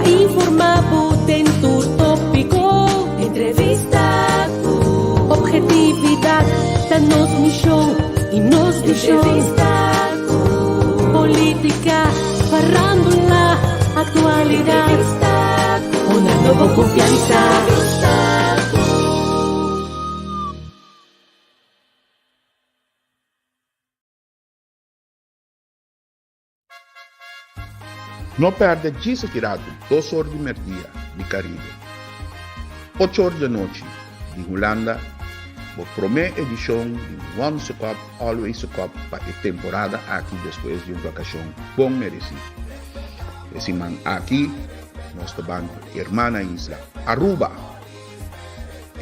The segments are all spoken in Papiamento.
Informá bo den tur tópiko. Entrevista ku ophetividat ta nos mishon i nos vishon. Entrevista ku polítika, farándula, aktualidat. Entrevista ku honrando bo konfiansa. Entrevista ku. No pèrdè djis aki ratu, 2 or di mèrdia di Karibe, 8 or di anochi di Hulanda, bo promé edishon di Once a Cup, Always a Cup pa e temporada aki despues di un vakashon bon meresí. E siman aki nos ta ban ku hermana isla Aruba.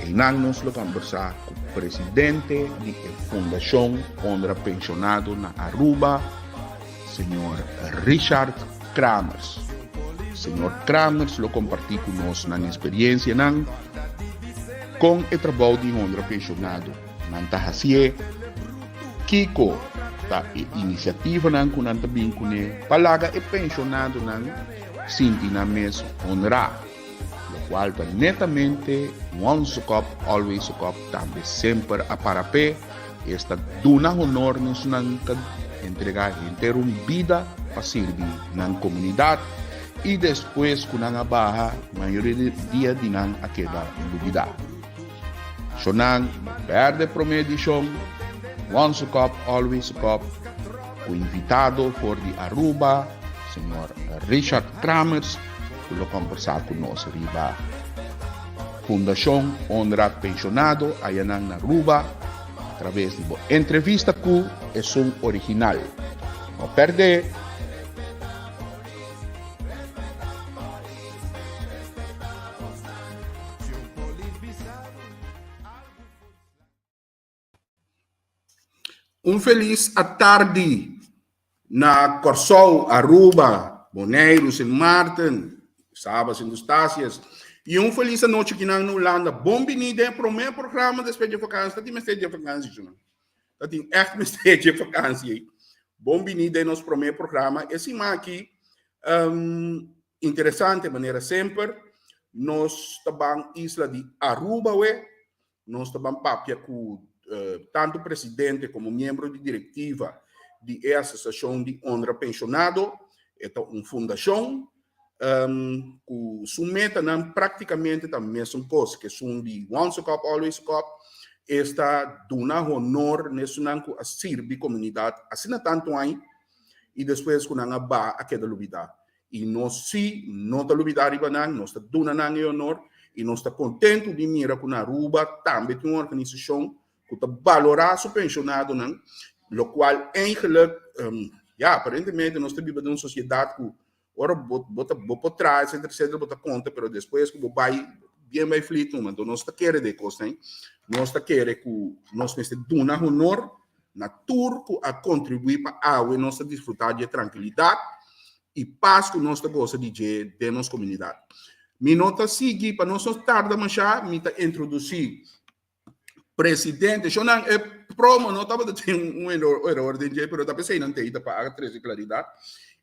Einan nos lo kombersá ku presidente di e Fundashon Honra Penshonado na Aruba, señor Richard Kramers. Señor Kramers lo kompartí ku nos nan eksperiensianan kon e trabou di honra penshonado nan ta hasié, kiko ta e inisiativanan ku nan ta bin kuné pa laga e penshonadonan sinti nan mes honrá. Locual ta netamente Once a Cop, Always a Cop tambe semper a para p'e, esta duna honor na esnan ta entrega henter un bida pa sirbi nan comunidad y despues cu nan a baha mayoria dia di nan a keda lubida. So nan no perde prome edicion Once a Cop, Always a Cop cu invitado for di Aruba, señor Richard Kramers, ku lo kombersá ku nos riba Fundashon Honra Penshonado ayanan na Aruba atraves di bo entrevista ku esun original. No pèrdè! Un felis atardi na Kòrsou, Aruba, Boneiru, Sint Maarten, Saba, Sint Eustatius. I un felis anochi kinan na Hulanda. Bon bini den e promé programa despues dje vakansi. Ta tin mester dje vakansi, chunan. Ta tin ègt mester dje vakansi ei. Bon bini den nos promé programa. E siman aki, interesante manera semper, nos ta ban isla di Aruba we. Nos ta ban papia ku tantu presidente komo miembro di direktiva di e Asosiashon di Honra Penshonado. E ta un fundashon ku su metanan praktikamente ta mesun kos ku esun di Once a Cop, Always a Cop, esta duna honor na esunnan ku a sirbi komunidat asina tantu aña i despues ku nan a baha a keda lubidá. I nos sí no ta lubidá riba nan, nos ta duna nan e honor i nos ta kontentu di mira ku na Aruba tambe tin un organisashon ku ta balorá su penshonadonan, lokual eigenlik, ya, aparentemente nos ta biba den un sosiedat ku ora bo bo ta bo por traha etcetera etcetera bo ta konta, pero despues ku bo bai bien bai flit numa. Enton nos ta kere den e kosnan ei, nos ta kere ku nos mester duna honor na tur ku a kontribuí pa awe nos ta disfrutá di e trankilidat i pas ku nos ta gosa di dje den nos komunidat. Mi no ta sigui, pa nos no tarda mashá, mi ta introdusí presidente. Shonnan, e promo no tabata tin un eror den dje, pero ta p'esei nan t'ei ta pa a trese klaridat.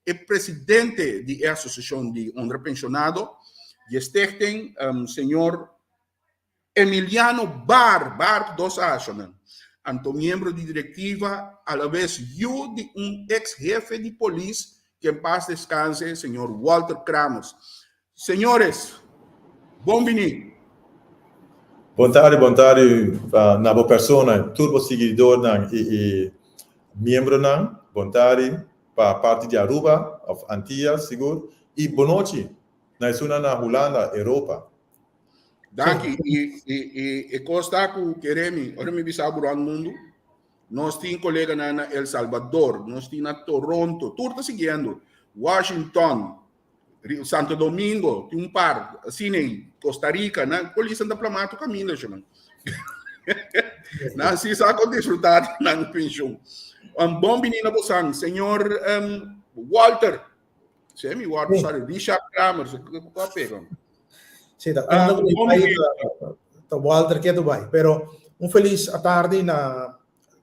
E presidente di e asosiashon di honra penshonado di e stichting, señor Emiliano Baar, Baar ku dos A, shonnan, anto miembro di direktiva, alabes yu di un eks hefe di polis, ke en pas deskanse, señor Walter Kramers. Señores, bon bini! Bon tardi, bon tardi na bo persona, tur bo siguidornan i i miembronan. Bon tardi pa parti di Aruba of Antillas sigur i bonochi na esunnan na Hulanda, Europa. Danki. I, i, i e kos ta ku Keremi, ora mi bisa bo rònt mundu, nos tin koleganan na El Salvador, nos tin na Toronto, tur ta siguiendo, Washington, Santo Domingo, tin un par, asina ei, Costa Rica, nan polisnan ta plamá tur kaminda, shownan. Nan si sa kon disfrutá di nan penshon. Un bon bini na bosan, señor um, Walter. Sê mi Walter, sorry, Richard Kramer, ku a pega. Sí, ta ah, ta Walter ke tu bai. Pero un feliz atardi na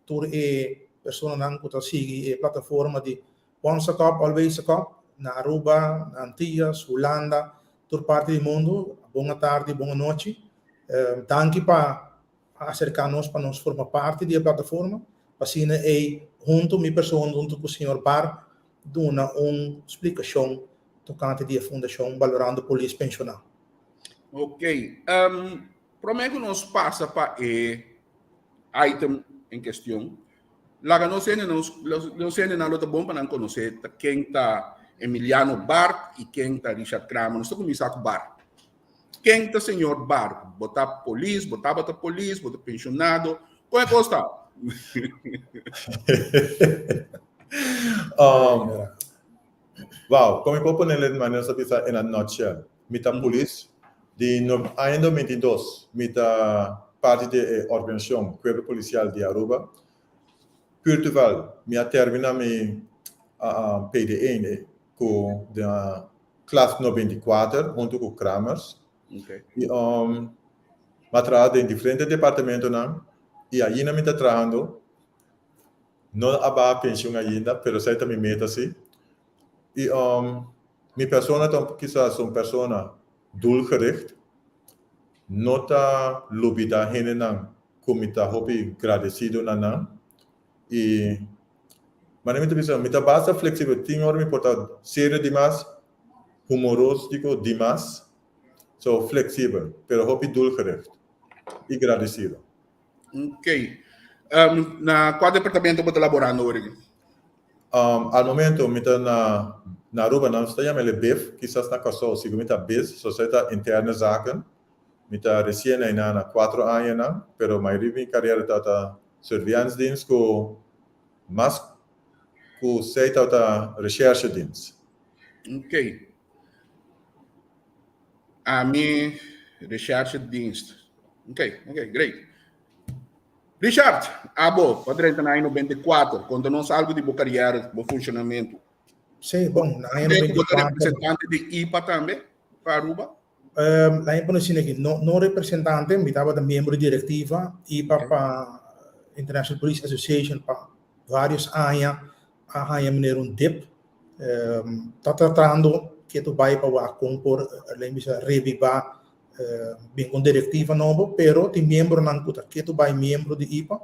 tur e personanan ku ta sigui e plataforma di Once a Cop, Always a Cop na Aruba, na Antillas, Hulanda. tur parti di mundu, bon atardi, bon anochi. Danki pa aserká nos pa nos forma parti di e plataforma, pa asina ei huntu mi persona huntu ku señor Barr duna un splikashon tokante di e fundashon Balorando Polis Penshoná. Ok, promé ku nos pasa pa e item en kestion, laga nos hende nos nos hendenan lo ta bon pa nan konosé ta ken ta Emiliano Bart i ken ta Richard Kramer. Nos ta kuminsá ku Bart. Ken ta señor Bart? Bo ta polis, bo tabata polis, bo ta penshonado? Kon e kos ta? Um, wow, kon mi por ponele di manera sa bisa in a nutshell? Mi ta polis di no, aña 2002 mi ta parti di e organisacion Cuerpo Policial di Aruba. Puur toeval mi a termina mi uh, PD1 ku de klas 94 hunto ku Kramers. Okay. I um, mi a traha den diferente departamentonan i ainda mi ta trahando. No a baha pensioen ainda, pero esei ta mi meta si. I um, mi persona ta kisas un persona doelgericht. No ta lubida hendenan ku mi ta hopi gradesido na nan. I manera mi ta bisa, mi ta basta fleksibel. Tin ora mi por ta serio dimas, humorostico dimas. So, fleksibel, pero hopi doelgericht i gradesido. Ok. Um, na kua departamento bo ta laborando awor aki? Um, al momento mi ta na na Aruba nan ta yama el BIF, kisas na Kòrsou sigur mi ta BIS, so esei ta interne zaken. Mi ta resien einan na kuatro añanan, pero mayoria di mi karera tabata surveillance-dienst ku mas ku esei tabata recherche-dienst. Ok. Ami recherche-dienst. Ok, ok, great. Richard, abo, pa drenta na aña 94, konta nos algo di bo kariera, bo funshonamentu. Sí, bon, na aña Bo ta 94. representante di IPA tambe, pa Aruba? Um, laat me pone asina aki, no, no representante, mi tabata miembro di directiva IPA Ok. pa International Police Association pa varios aña a haña meneer un dip. Um, ta tratando ketu bai pa wak kon por, laat me bisa, reviva bin con directiva nobo, pero tin miembronan cu ta ketu bai miembro di IPA.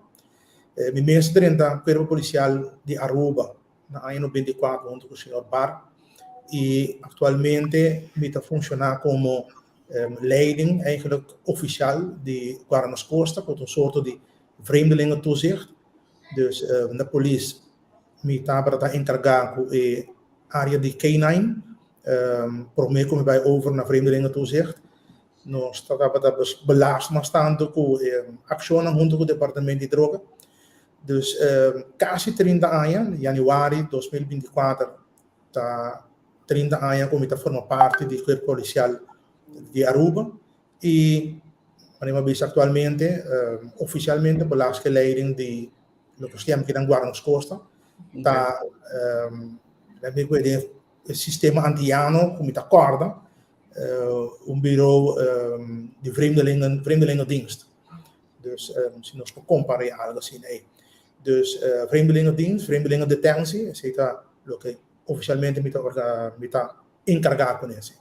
Mi mes drenta Cuerpo Policial di Aruba na aña 94 hunto cu señor Barr y actualmente mi ta funciona como leiding eigenlijk oficial di Guarda Nos Costa, cu ta un soorto di vreemdelingentoezicht. Dus na polis mi tabata encarga cu e area di K9, prome cu mi bay over na vreemdelingentoezicht. Nos tabata belast mas tanto cu accionnan hunto cu departamento di droga. Dus casi 30 aña, januari 2024 ta 30 aña cu mi ta forma parti di Cuerpo Policial di Aruba y manera mi a bisa actualmente oficialmente belast leiding di loke nos ta yama kinan Guarda Nos Costa ta e sistema antiano ku mi ta kòrda un biro di vreemdelingen, vreemdelingendienst. Dus si nos por kompar'é algo asina ei. Dus vreemdelingendienst, vreemdelingendetentie, esei ta loke ofisialmente mi ta mi ta enkargá kuné si.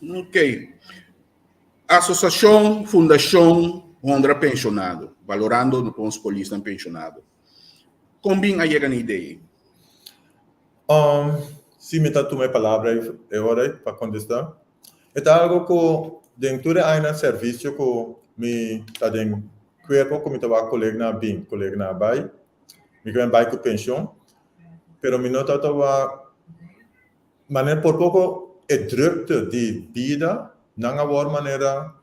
Ok. Asosiashon Fundashon Honra Penshonado, Valorando nos Polisnan Penshonado. Kon bin a yega na idea ei? Um, si mi ta tuma e palabra e ora ei pa kontestá. E ta algo ku den tur e añanan servisio ku mi ta den kuerpo ku mi ta wak koleganan a bin, koleganan a bai. Mi kier bai ku penshon, pero mi no tabata wak manera por poko e drukte di bida nan a wòrdu manera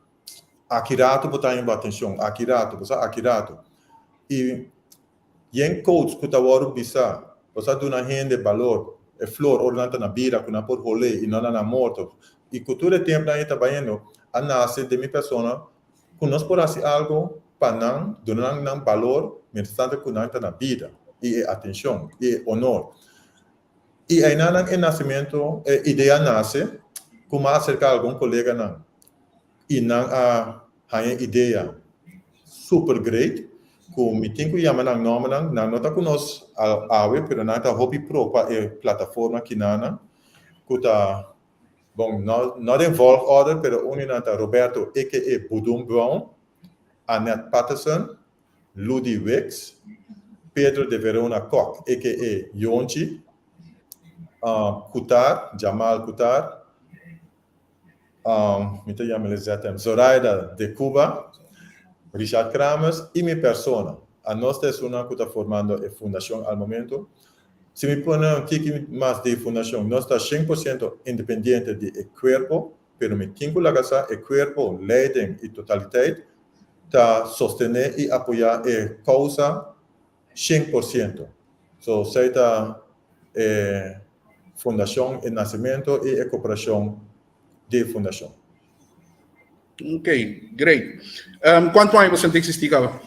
aki rato bo ta haña bo atenshon, aki rato, bo sa aki rato. I yen quotes ku ta wòrdu bisa, bo sa duna hende balor, e flor ora nan ta na bida ku nan por hol'é i no na nan morto. I ku tur e tempunan ei ta bayendo a nase den mi persona ku nos por hasi algu pa nan, duna nan nan balor mientras tanto ku nan ta na bida i e atenshon i e honor. I einanan e nasementu, e idea nase ku mi a aserká algun koleganan i nan a haña e idea super great ku mi tin ku yama nan nòmbernan, nan no ta ku nos awe pero nan ta hopi pro pa e plataforma kinanan ku ta. Bon, no, no den volgorde, pero un di nan ta Roberto a.k.a. Budun Brown, Annette Patterson, Ludi Wicks, Pedro de Verona Kok a.k.a. Yonchi, Kutar, Jamal Kutar, mi ta yama ZM, Zoraida de Cuba, Richard Kramers y mi persona. Anos ta esunnan cu ta formando e fundacion al momento. Si mi pone un tiki mas di fundacion, nos ta 100% independiente di e cuerpo, pero mi tin cu laga sa e cuerpo, leiding y totaliteit ta sostene y apoya e causa 100%. So, esey ta e fundacion, e nacimento y e cooperacion di e fundacion. Ok, great. Cuanto aña boso ta existi caba?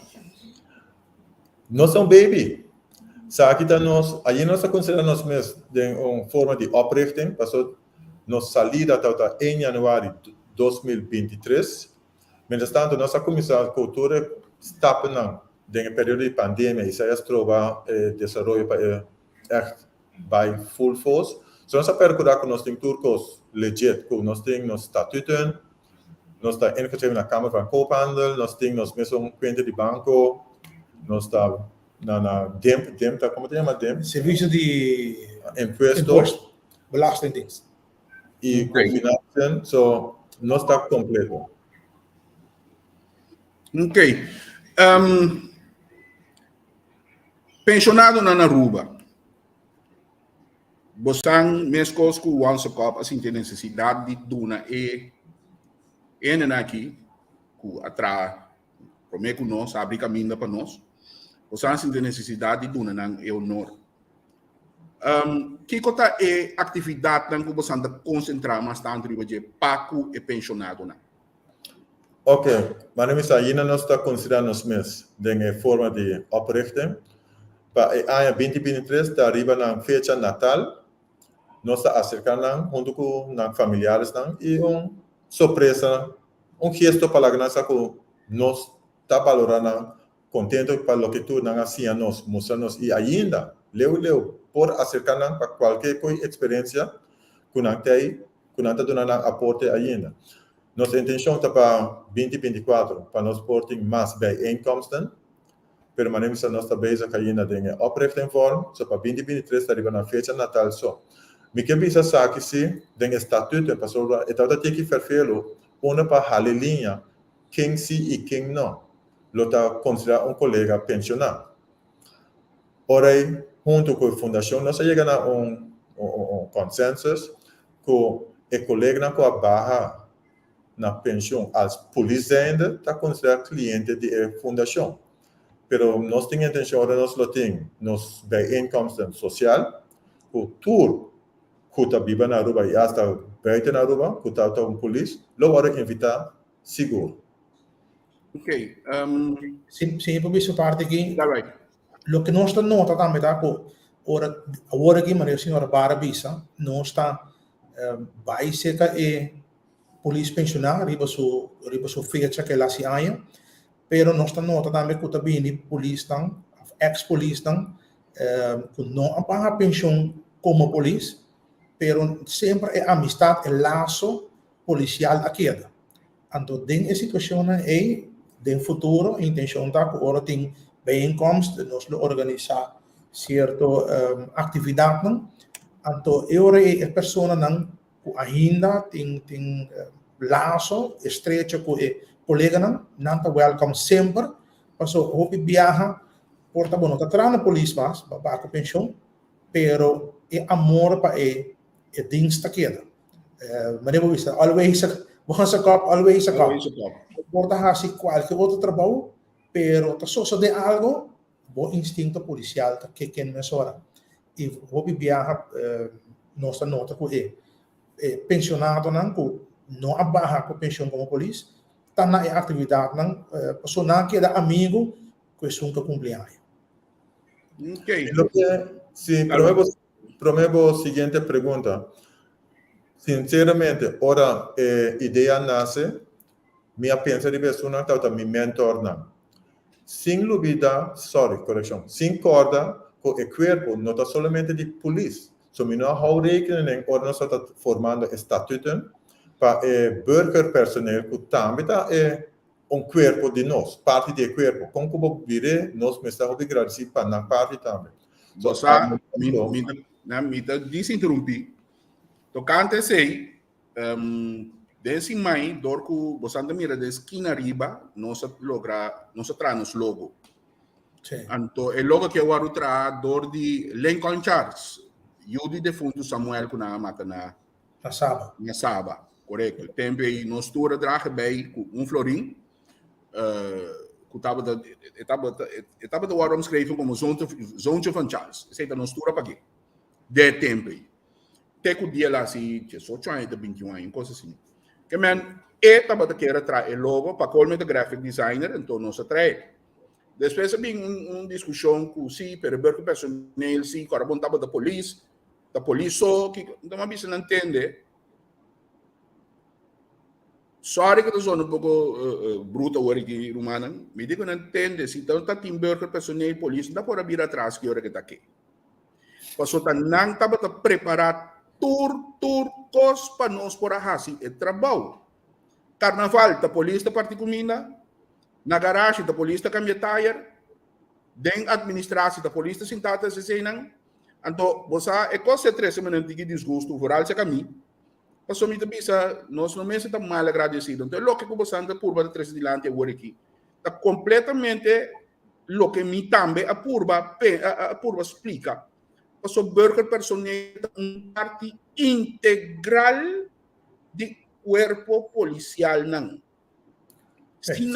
Nos ta un baby. Sa aki ta nos, ayi nos ta considera nos mes den un forma di oprichting, paso nos salida tabata 1 januari 2023. Mientras tanto, nos a cuminsa cu tur e stapnan den e periodo di pandemia y esey a stroba e desaroyo pa e echt bay full force. So nos a percura cu nos tin tur cos legit, cu nos tin nos statuten, nos ta ingeschreven na Kamer van Koophandel, nos tin nos mesun cuenta di banco, nos ta na DIMP, DIMP ta, como ta yama DIMP? Servicio di Impuesto. Impuesto, Belastingdienst. Y financiën, so nos ta completo. Ok. Pensionadonan na Aruba, bosan mescos cu Once a Cop a sinti necesidad di duna e hendenan aki cu a traha prome cu nos, a abri caminda pa nos, bosan a sinti necesidad di duna nan e honor. Kico ta e actividadnan cu bosan ta concentra mas tanto riba dje pa cu e pensionadonan? Ok, manera mi sa, ainda nos ta considera nos mes den e forma di oprichting. Pa e aña 2023 ta riba nan fecha natal, nos ta acerca nan hunto cu nan familiaresnan y un sorpresa, un gesto pa laga nan sa cu nos ta balora nan, contento pa loke tur nan a siña nos, mustra nos y ainda leu leu por acerca nan pa cualkier coy experiencia cu nan tey, cu nan ta duna nan aporte ainda. Nos intencion ta pa 2024 pa nos por tin mas bijeenkomsten, pero manera mi sa nos ta bezig ainda den e oprichting vorm, so pa 2023 ta riba nan fecha natal so. Mi ke bisa esaki si den e statuten pasobra e tabata tiki ferfelu unda pa hali liña ken si y ken no lo ta considera un colega pensiona. Ora ei hunto cu e fundacion nos a yega na un consensus cu e coleganan cu a baha na pensioen als polis zijnde ta considera cliente di e fundacion. Pero nos tin intencion ora nos lo tin nos bijeenkomsten social cu tur cu ta biba na Aruba y hasta buiten Aruba cu ta un polis lo wordo invita sigur. Ok. Si, si mi por bisa un parte aki. All right. Loke nos ta nota tambe ta ku ora awor aki manera señora Barra bisa nos ta bai serka e polis penshoná riba su fecha ku el hasi aña, pero nos ta nota tambe ku ta bini polisnan òf ex polisnan ku no a paga penshon komo polis, pero semper e amistat, e laso polisial a keda. Anto den e situashonnan ei den futuro e intenshon ta ku ora tin bijeenkomst nos lo organisá sierto aktividatnan. Anto e ora ei e personanan ku ainda tin laso estrecho ku e koleganan, nan ta wèlkòm semper, pasobra hopi biaha por ta bo no ta traha na polis mas, bo a baha ku penshon, pero e amor pa e dienst ta keda. Manera bo bisa, always a, once a cop, always a cop. Always a cop. Bo por ta hasi kualke otro trabou, pero ta sosodé algo, bo instinto polisial ta kick in mesora. I hopi biaha nos ta nota ku e pensionadonan ku no a baha ku penshon komo polis ta na e aktividatnan pasobra nan a keda amigu ku esun ku a kumpli aña. Ok. Loke, si prome bo siguiente pregunta. Sinceramente, ora e idea nace, mi a pensa riba esunnan tabata mi mentornan. Sin lubida, sorry, correccion, sin corda cu e cuerpo no ta solamente di polis. So mi no a hou rekening ora nos ta formando e statuten pa e burgerpersoneel ku tambe ta e un kuerpo di nos, parti di e kuerpo. Kon ku bo bir'é, nos mester hopi gradisí pa nan parti tambe. Bo sa, mi, mi ta, mi ta disinterumpí. Tokante esei, um, den sin mai, dor ku bo ta mira den skina riba, nos a logra, nos a traha nos logo. Sí. Anto e logo ke waru traha dor di Lincoln Charles, yu di defuntu Samuel ku nan a mata na Na Saba. Na Saba, korekto. Tempu ei nos tur a draga bij ku un florin, uh, ku tabata, e tabata, e tabata wòrdu omschreven komo zoontje, zoontje van Charles. Esei ta nos tur a pag'é. De tempu ei. Te ku dia el a hasi 18 aña te 21 aña, un kos asina. Ke men, e tabata kier a traha e logo, pa kolmo e ta graphic designer, enton nos a trae. Despues a bin un, un diskushon ku si, pero e burgerpersoneel si, ku ora bon tabata polis, ta polis so, kiko. Enton mi a bisa nan tende, sorry ku ta sona un poko bruto awor aki rumannan, mi di ku nan tende, si ta tin burgerpersoneel polis no ta por a bira atras ki ora ke ta ke. Pasobra ta nan tabata prepará tur tur kos pa nos por a hasi e trabou. Karnaval ta polis ta parti kuminda, na garashi ta polis ta kambia tayer, den administratie ta polis ta sintá ta hasi eseinan. Anto bo sa e kos e trese mi nan tiki disgustu, vooral serka mi, pasobra mi ta bisa nos no mester ta mal agradesido. Anto e loke ku bo sa ta purba ta trese dilanti awor aki ta kompletamente loke mi tambe a purba a purba splika. Pasobra burgerpersoneel ta un parti integral di kuerpo polisialnan. Sí,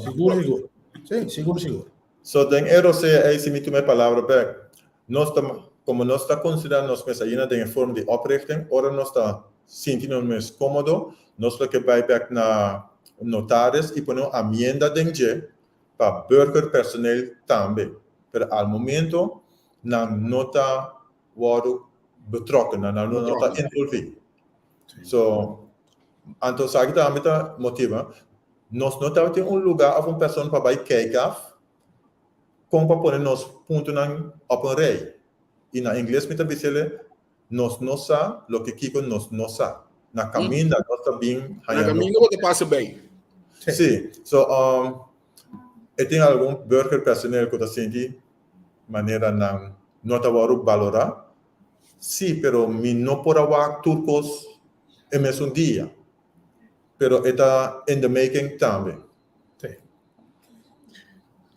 sigur, sigur. Sí, sigur, sigur. So den e rosea ei, si mi tuma e palabra bek, nos ta, komo nos ta konsiderá nos mes ainda den e forma di oprichting, ora nos ta sinti nos mes kómodo, nos lo ke bai bek na notaris i pone un amienda den dje pa burgerpersoneel tambe. Pero al momento nan no ta wòrdu betrokken, nan no ta envolví. So, anto esaki tambe ta motiva. Nos no tabatin un lugá òf un persona pa bai kijk af kon pa pone nos puntonan op un rei. I na ingles mi ta bis'el, nos no sa loke kiko nos no sa. Na kaminda nos ta bin haña. Na kaminda bo ta pasa bei. Sí. So, e tin algun burgerpersoneel ku ta sinti manera nan no ta wòrdu balorá. Sí, pero mi no por a wak tur kos e mesun dia. Pero e ta in the making tambe. Sí.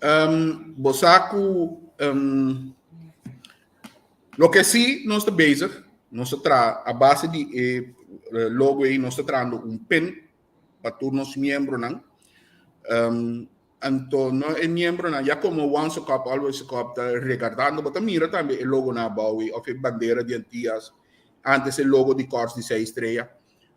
Um, bo sa ku um, loke sí nos ta bezig, nos ta tra a base di e logo ei nos ta trahando un pen pa tur nos miembronan. Um, Anto no e miembronan, ya como Once a Cop, Always a Cop ta regardando, bo ta mira tambe e logonan abou ei, of e bandera di Antias, antes e logo di Korps di Seis Estrella.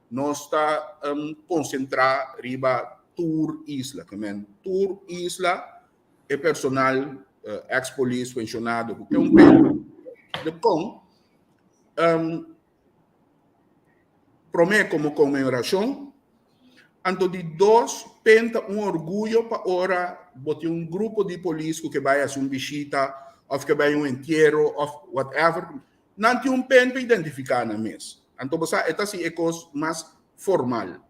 Nos ta um, concentra riba tur isla, ke men tur isla e personal uh, ex-polis, pensionado, ku ke un pen de kon, um, Promé komo konmemorashon, anto di dos pen ta un orguyo pa ora bo tin un grupo di polis ku ke bai hasi un bishita òf ke bai un entiero òf whatever, nan tin un pen pa identifiká nan mes. Anto bo sa e ta hasi e kos mas formal.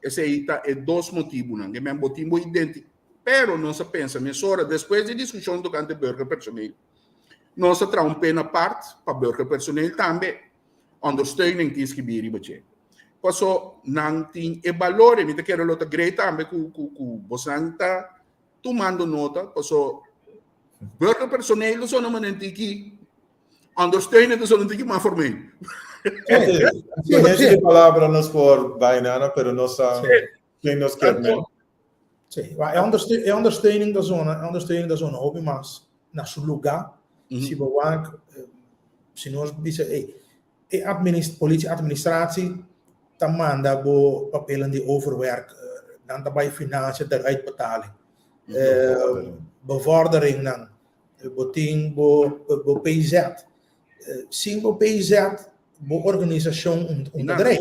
Esei ta e dos motibunan. Ke men bo tin bo identi. Pero nos a pensa mesora despues di diskushon tokante burgerpersoneel, nos a traha un pen apart pa burgerpersoneel tambe. Ondersteuning tin skibí riba dje. Paso nan tin e balor, i mi ta kere lo ta great tambe ku ku ku bosnan ta tumando nota, paso burgerpersoneel ta sona manera tiki, ondersteuning ta sona tiki mas formeel. Sí, sí, sí. palabra nos por bai nana, pero nos sa ken nos kier men. Sí, maar e ondersteuning ta zona, e ondersteuning ta zona hopi mas na su lugá. Si bo wak, si nos bisa, ey, e administ, politie administratie ta manda bo papelnan di overwerk, nan ta bai financiën ter uitbetaling. Bevorderingnan, bo tin bo, bo PZ. Sin bo PZ, bo organisashon un ta drei.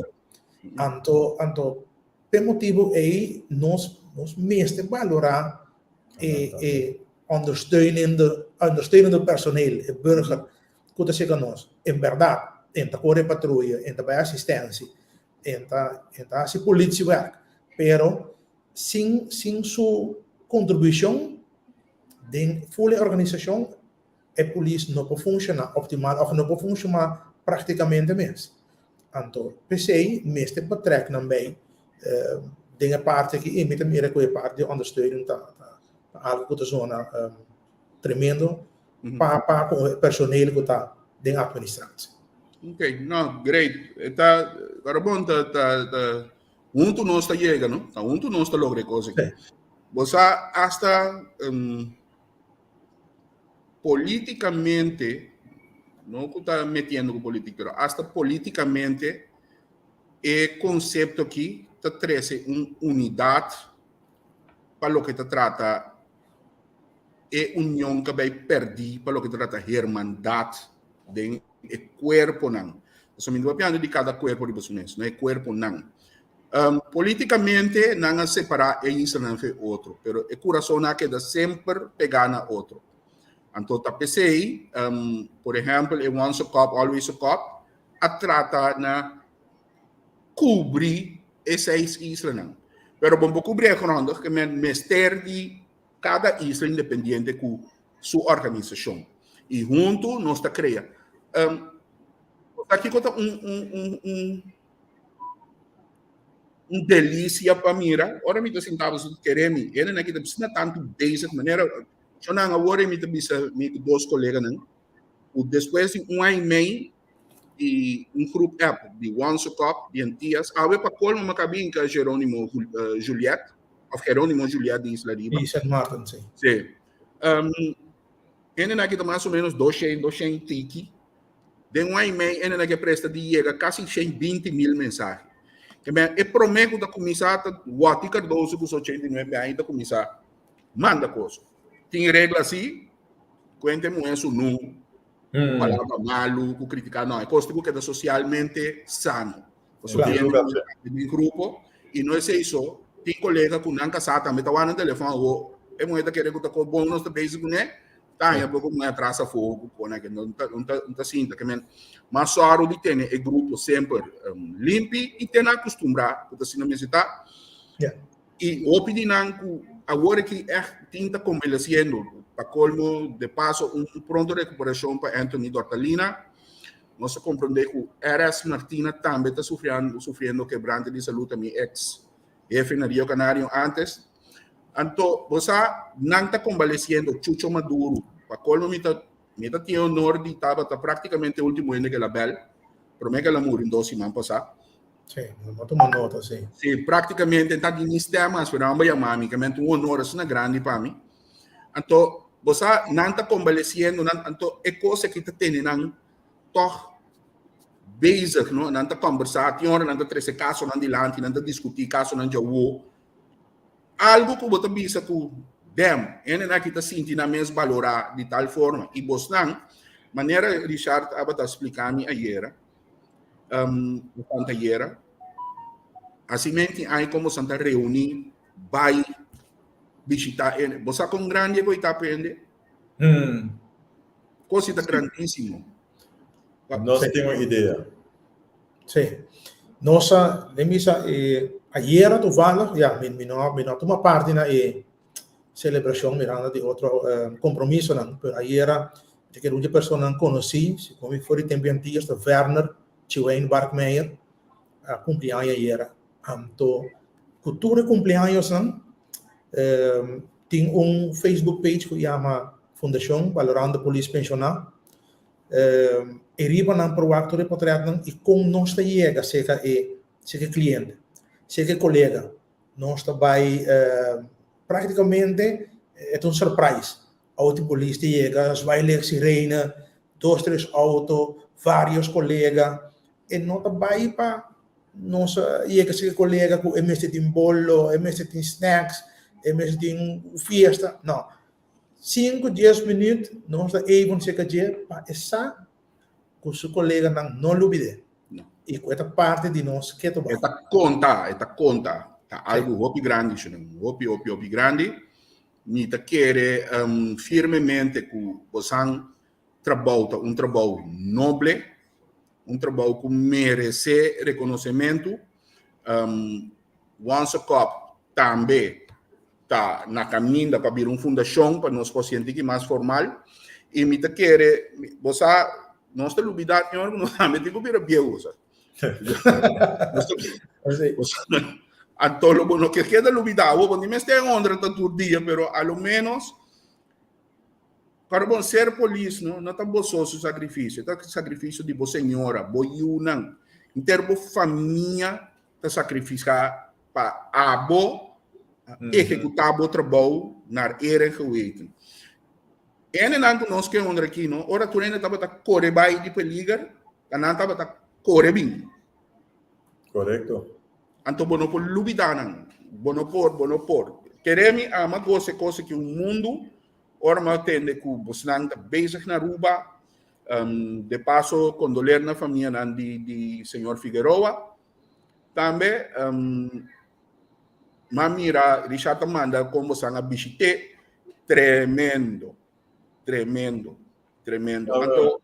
Anto, anto, P'e motibu ei nos nos mester balorá e e ondersteunende ondersteunende personeel, e burger ku ta seka nos. En bèrdat. E ta kore patruya, e ta bai asistensia, e ta hasi politiewerk, pero sin su kontribushon den full organisashon, e polis no por funshoná optimal òf no por funshoná práktikamente mes. Anto, p'esei mester betrek nan bij den e parti aki i mi ta mira ku e parti di ondersteuning ta algu ku ta zona tremendo pa ku e personeel ku ta den administratie. Ok, no, great. Ta, pero bon, ta, huntu nos ta yega, no? Ta huntu nos ta logra e kos aki. Bo sa hasta polítikamente, no ku ta metiendo ku polítika, pero hasta polítikamente e konsepto aki ta trese un unidat pa loke ta trata e union ku a bai pèrdí pa loke ta trata hermandat den e kuerponan. Pasobra mi no ta papiando di kada kuerpo riba su mes, no e kuerponan. Polítikamente nan a separá e islanan fe otro, pero e kurasonnan a keda semper pegá na otro. Anto ta p'esei, por ehèmpel, e Once a Cop, Always a Cop a trata na kubrí e seis islanan. Pero bo no por kubrí e grondig, ke men mester di kada isla independiente ku su organisashon. I huntu nos ta krea. Kiko ta un delisia pa mira? Ora mi ta sinta bo kere mi, hende aki ta asina tantu bezig manera shonnan awor mi ta bisa mi ku dos koleganan ku despues di un aña i mei di un groep app di Once a Cop di Antias, awe pa kolmo mi a kaba bin ka Geronimo Juliet of Geronimo Juliet di Isla Riba. Di Sint Maarten, si. Si. Hende aki ta mas o menos 200, 200 tiki. Den un aña i mei hende aki a presta di yega kasi 120,000 mensahe. Ke men e promé ku ta kuminsá ta Watty Cardoso ku su 89 aña ta kuminsá manda kos. Tin regla si, kuente muhé sunú, ku palabra malu, ku kritiká. No, e kos tin ku keda sosialmente sano. Pasobra hende den grupo i no esei so, tin kolega ku nan kasá tambe ta wak nan telefòn awor e muhé ta kere ku ta kos bon nos ta bezig kuné, ta haña poko muhé atras afó ku kona ke no ta sinta. Ke men mas sòru di tene e grupo semper limpi i tene akustumbrá ku ta asina mester ta. I hopi di nan ku awor aki ègt tin ta konvalesiendo. Pa kolmo, de paso, un pronto rekuperashon pa Anthony Dortalina. Nos a komprondé ku RS Martina tambe ta sufriando, sufriendo kebrante di salú, ta mi eks hefe na Rio Canario antes. Anto, bo sa, nan ta konvalesiendo Chucho Maduro. Pa kolmo mi ta tin e honor di tabata práktikamente e último hende ku el a bèl, promé ku el a muri un dos siman pasá. Sí, no tuma nota, sí. Sí, prácticamente ta di mi stem mas, pero nan yama mi, que un honor asina grandi pa mi. Anto, bo sa, nan ta convaleciendo, nan, anto e cosa ki ta tene nan toch bezig, no? Nan ta conversa, tin ora nan ta trece casonan dilanti, nan ta discuti casonan djawo. Algo ku bo ta bisa ku dem, hendenan aki ta sinti nan mes balorá di tal forma. I bosnan, manera Richard tabata splica mi ayera, bastante ayera. Así men tin aña como san ta reuní bai bishitá hende. Bo sa kon grandi e koi ta pende? Kosi ta grandísimo. Nos tin un idea. Sí. Nos a, den misa, ayera toevallig, ya, mi no tuma parti na e celebracion mirando di otro compromisonan, pero ayera mi ta kere un di e personanan conoci, segun mi for di tempo di Antillas, ta Werner Chiwein Barkmeijer, a cumpli aña ayera. Anto cu tur e cumpleañosnan tin un Facebook page cu yama Fundacion Valorando Polis Pensiona. E riba nan por wak tur e potretnan y con nos ta yega cerca e cerca e cliente, cerca e colega. Nos ta bai prácticamente e ta un surprise. Auto di polis ta yega, zwaai licht sirene, dos tres auto, varios colega. E no ta bai pa nos yega cerca e colega cu e mester tin bolo, e mester tin snacks, e mester tin un fiesta. No. Sinku, dies minuut nos ta even cerca dje pa e sa cu su coleganan no lubid'é y cu e ta parti di nos keto bai. E ta conta, e ta conta. Ta algo hopi grandi, shunan. Hopi, hopi, hopi grandi. Mi ta kere firmemente cu bosan trabou ta un trabou noble. Un trabou ku meresé rekonosementu. Once a Cop tambe ta na kaminda pa bira un fundashon pa nos por sienti ki mas formal. I mi ta kere, bo sa, nos ta lubidá señor ku nos tambe tin ku bira bieu, bo sa. Anto lo bo no ke keda lubidá bo, bo ni mester honra ta tur dia, pero a lo menos Para bon ser polis no, no ta bo so su sacrificio, ta sacrificio di bo señora, bo yiunan, inter bo famia ta sacrifica pa abo ehecuta bo trabou naar eer en geweten. Hendenan ku nos ke honra aki no, ora tur hende tabata kore bai di peliger, ta nan tabata kore bin. Korekto. Anto bo no por lubida nan. Bo no por, bo no por. Kere mi ama gosa e kos aki un mundu, ora mi a tende ku bosnan ta bezig na Aruba. De paso kondoler na famianan di di señor Figueroa. Tambe mi a mira Richard ta manda kon bosnan a bishit'é. Tremendo, tremendo, tremendo. Anto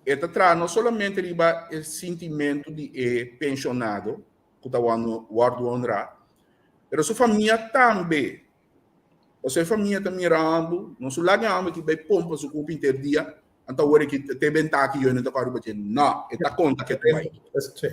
e ta traha no solamente riba e sintimentu di e penshonado ku ta wòrdu honrá, pero su famia tambe. Pasobra e famia ta mira ambu, no su laga e hòmber ki bai pompa su kupi henter dia, anto awor e te bentá ki yonan ta kòrda riba dje. No, e ta konta ke ta bai.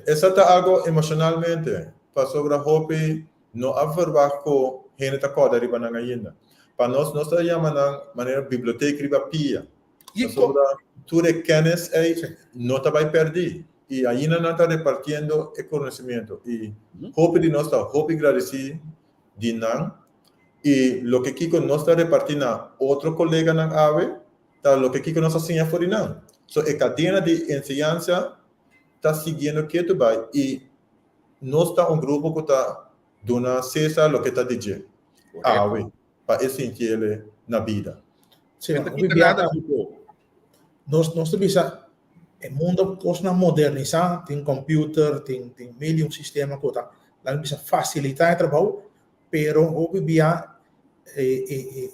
Esa ta algo emoshonalmente, pasobra hopi no a verwagt ku hende ta kòrda riba nan ainda. Pa nos, nos ta yama nan manera bibliotek riba pia. Pasobra tur e kennis ei no ta bai pèrdí i ainda nan ta repartiendo e konosimiento. I hopi di nos ta hopi gradisí di nan i loke kiko nos ta repartí na otro koleganan awe ta loke kiko nos a siña for di nan. So e kadena di enseñansa ta siguiendo ketu bai i nos ta un grupo ku ta duna Cesar loke ta di dje awe pa e sintiele na bida. Sí, nos ta bisa e mundo kosnan modernisá, tin computer, tin tin mil y un sistema ku ta laga bisa fasilitá e trabou, pero hopi bia e e e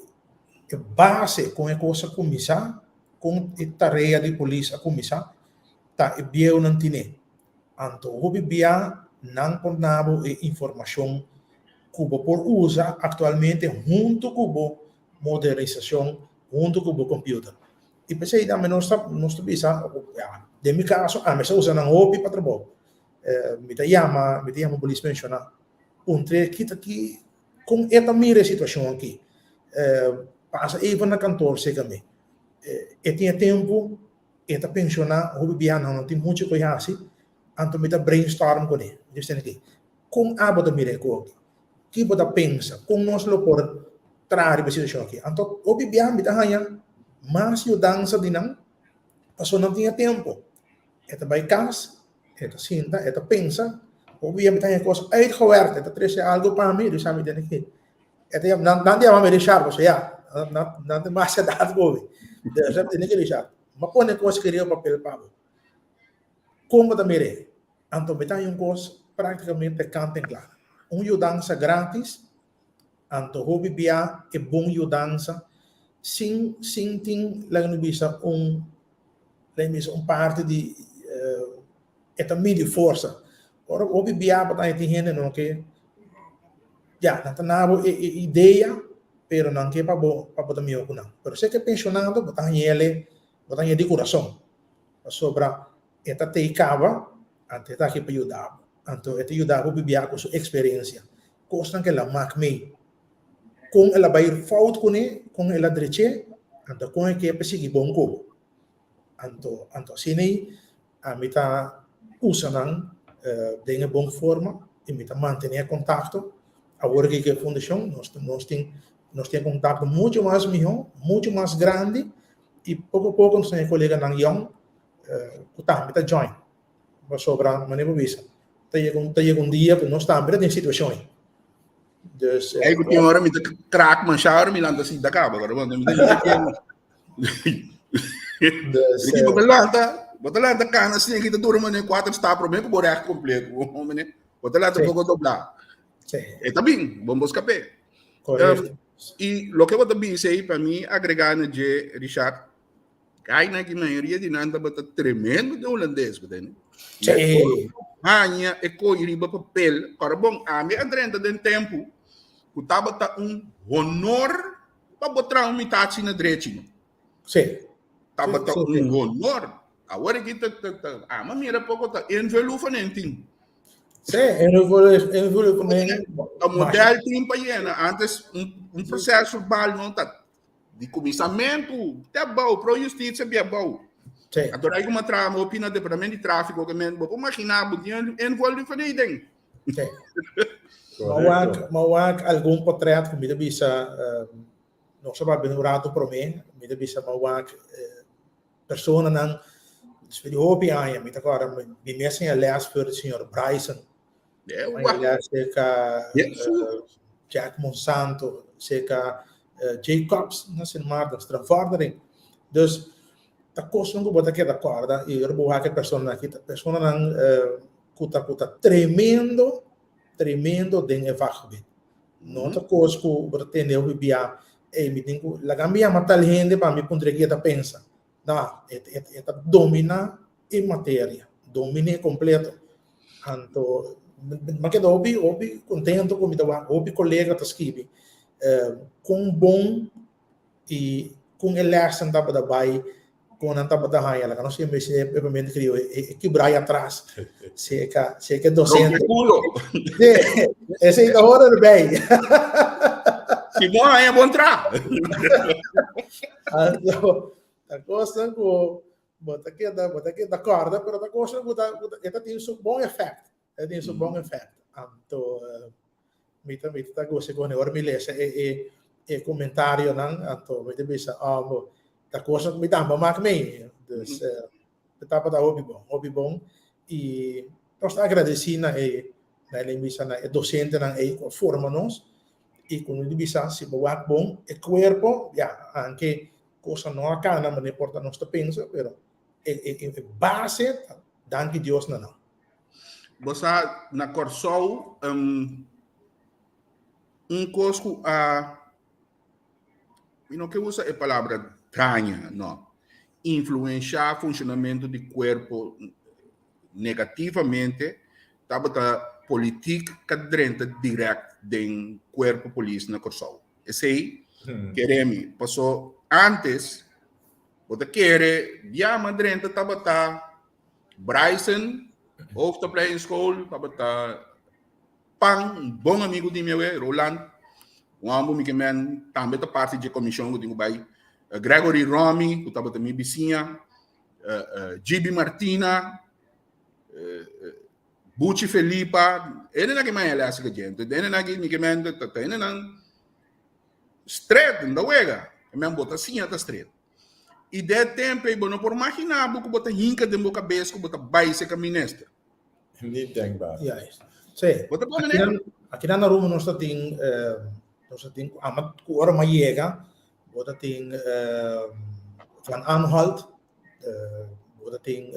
e base kon e kos a kuminsá, kon e tarea di polis a kuminsá, ta e bieunan tine. Anto hopi bia nan por na bo e informashon ku bo por usa aktualmente huntu ku bo modernisashon, huntu ku bo computer. I p'esei tambe nos ta nos ta bisa, ya, den mi kaso ami sa usa nan hopi pa trabou. Mi ta yama mi ta yama polis menshoná puntr'é ki ta ki kon e ta mira e situashon aki. Pasa even na kantor serka mi. E tin e tempu, e ta penshoná hopi biaha nan no tin muchu ku e hasi, anto mi ta brainstorm kuné. Mi ta bisa kon abo ta mira e kos aki? Ki bo ta pensa? Kon nos lo por traha riba e situashon aki? Anto hopi biaha mi ta haña mas yudansa di nan pasobra nan tin e tempu. E ta bai kas, e ta sinta, e ta pensa. Hopi biaha mi ta haña kos uitgewerkt. E ta trese algu pa mi, Richard mi tene ki. E ta yama, nan ta yama mi Richard pasobra ya, nan tin mas edat ku mi. Dus mi tene ki Richard, mi a pone kos aki riba papel pa bo. Kon bo ta mir'é? Anto mi ta haña un kos práktikamente kant en klar. Un yudansa grátis, anto hopi bia e bon yudansa sin sin tin laga mi bisa un laga mi bisa un parti di e ta midi forsa. Ora hopi bia bo ta haña tin hende no ke ya nan ta na bo e idea pero nan ke pa bo pa bo ta mihó ku nan. Pero si e ke penshonado bo ta hañ'el bo ta hañ'el di kurason pasobra E ta tei kaba, anto e ta aki pa yuda bo. Anto e ta yuda bo bibia ku su eksperensia. Kosnan ku el a mak mei, kon el a bai fout kuné, kon el a drech'é, anto kon e ke pa sigui bon ku bo. Anto, anto asina ei ami ta usa nan den e bon forma i mi ta mantené e kontakto. Awor aki ku e fundashon nos nos tin nos tin e kontakto muchu mas mihó, muchu mas grandi i poko poko nos tin e koleganan yòn ku tambe ta join. Pasobra, manera bo bisa, ta yega un, ta yega un dia ku nos tambe ta den situashon ei. Dus, Ei, ku tin ora mi ta krak masha ora mi lanta sinta kaba, pero bueno, mi ta yega tiempo. Dus, Ricky, bo ta lanta, bo ta lanta kana asina ki ta dura mane kuater stap promé ku bo règt kompleto. Mane, bo ta lanta Sí. poko doblá. sí, E ta bin, bon bo skap'é. korekto. I loke bo ta bisa ei, pa mi agregá na dje, Richard, Kai na ki mayoria di nan tabata tremendo den hulandes, bo tende. Sí. Haña e koi riba papel. Kòrda bon, ami a drenta den tempu ku tabata un honor pa bo traha un mitachi na drechi no. Sí. Tabata Sí, sí, un honor. Awor aki ta ta ta ama mira poko ta invulu van en tin. Sí, invulu invulu van en. Ta model tin pa yena. Antes un un proceso verbal no ta di kuminsamentu te abou, pro justisia bia abou. Sí. Anto dai kuma traha hopi na departamento di tráfiko ke men bo por imaginá bo tin involu van ei den. Sí. Mawak, mawak algun potret ku mi ta bisa nos a papia un rato promé, mi ta bisa mawak personanan despues di hopi aña, mi ta kòrda mi mes a les for di señor Bryson, mi a les serka Jack Monsanto, serka Jacobs na Sint Maarten, Strafvordering. Dus ta kosnan ku bo ta keda kòrda i ora bo wak e personanan aki ta personanan ku ta ku ta tremendo, tremendo den e vakgebied. No ta kos ku bo ta tende hopi bia, ey mi tin ku laga mi yama tal hende pa mi puntra ke e ta pensa. No, e e ta domina e materia, domin'é kompleto. Anto mi a keda hopi hopi kontento ku mi ta wak hopi kolega ta skibi kon bon i kon e lèsnan tabata bai, kon nan tabata haña. Laga nos siempre e papiamentu krioyo, e kibra ai atras. Seka, seka e docente. Rompe culo. Sí, esei ta hora erbij. Si bo haña bon tra. Anto, ta kosnan ku bo ta keda, bo ta keda kòrda, pero ta kosnan ku ta, ku ta, e ta tin su bon efèkt. E tin su bon efèkt. Anto, mi ta, mi ta gosa ku ora mi lesa e, e, e komentarionan, anto mi ta bisa, oh, bo, ta kosnan ku mi tambe a mak mee. Dus, e tabata hopi bon, hopi bon. I nos ta agradesí na e, na e bisa na e dosentenan ei ku a forma nos. I ku nos di bisa, si bo wak bon, e kuerpo, ya, anke kosnan no a kana manera por ta nos ta pensa, pero e, e, e base ta danki Dios na nan. Bo sa, na Kòrsou, un kos ku a, mi no ke usa e palabra daña, no, influenshá funshonamentu di kuerpo negativamente tabata politik ka drenta dirèkt den kuerpo polis na Kòrsou. Esei kere mi, paso ántes bo ta kere biaha drenta tabata Bryson, hoofdopleidingsschool, tabata pan, un bon amigo di mi awe, Roland. Un homber mi ke men tambe ta parti dje commission ku tin ku bai. Gregory Romy, ku tabata mi bisiña. GB Martina, Buchi Felipa, ene nan ke men les ke gente. Ene nan ke mi ke men ta ene nan stret, nda wega. Men bota siña ta stret. I den e tempu ei bo no por maginá bo ku bo ta hinka den bo kabes ku bo ta bai serka minister. Niet denkbaar. Juist. Sí. Bo ta por manera? Aki nan Aruba nos ta tin, nos ta tin, ama ku ora mi a yega, bo ta tin Van Aanholt, bo ta tin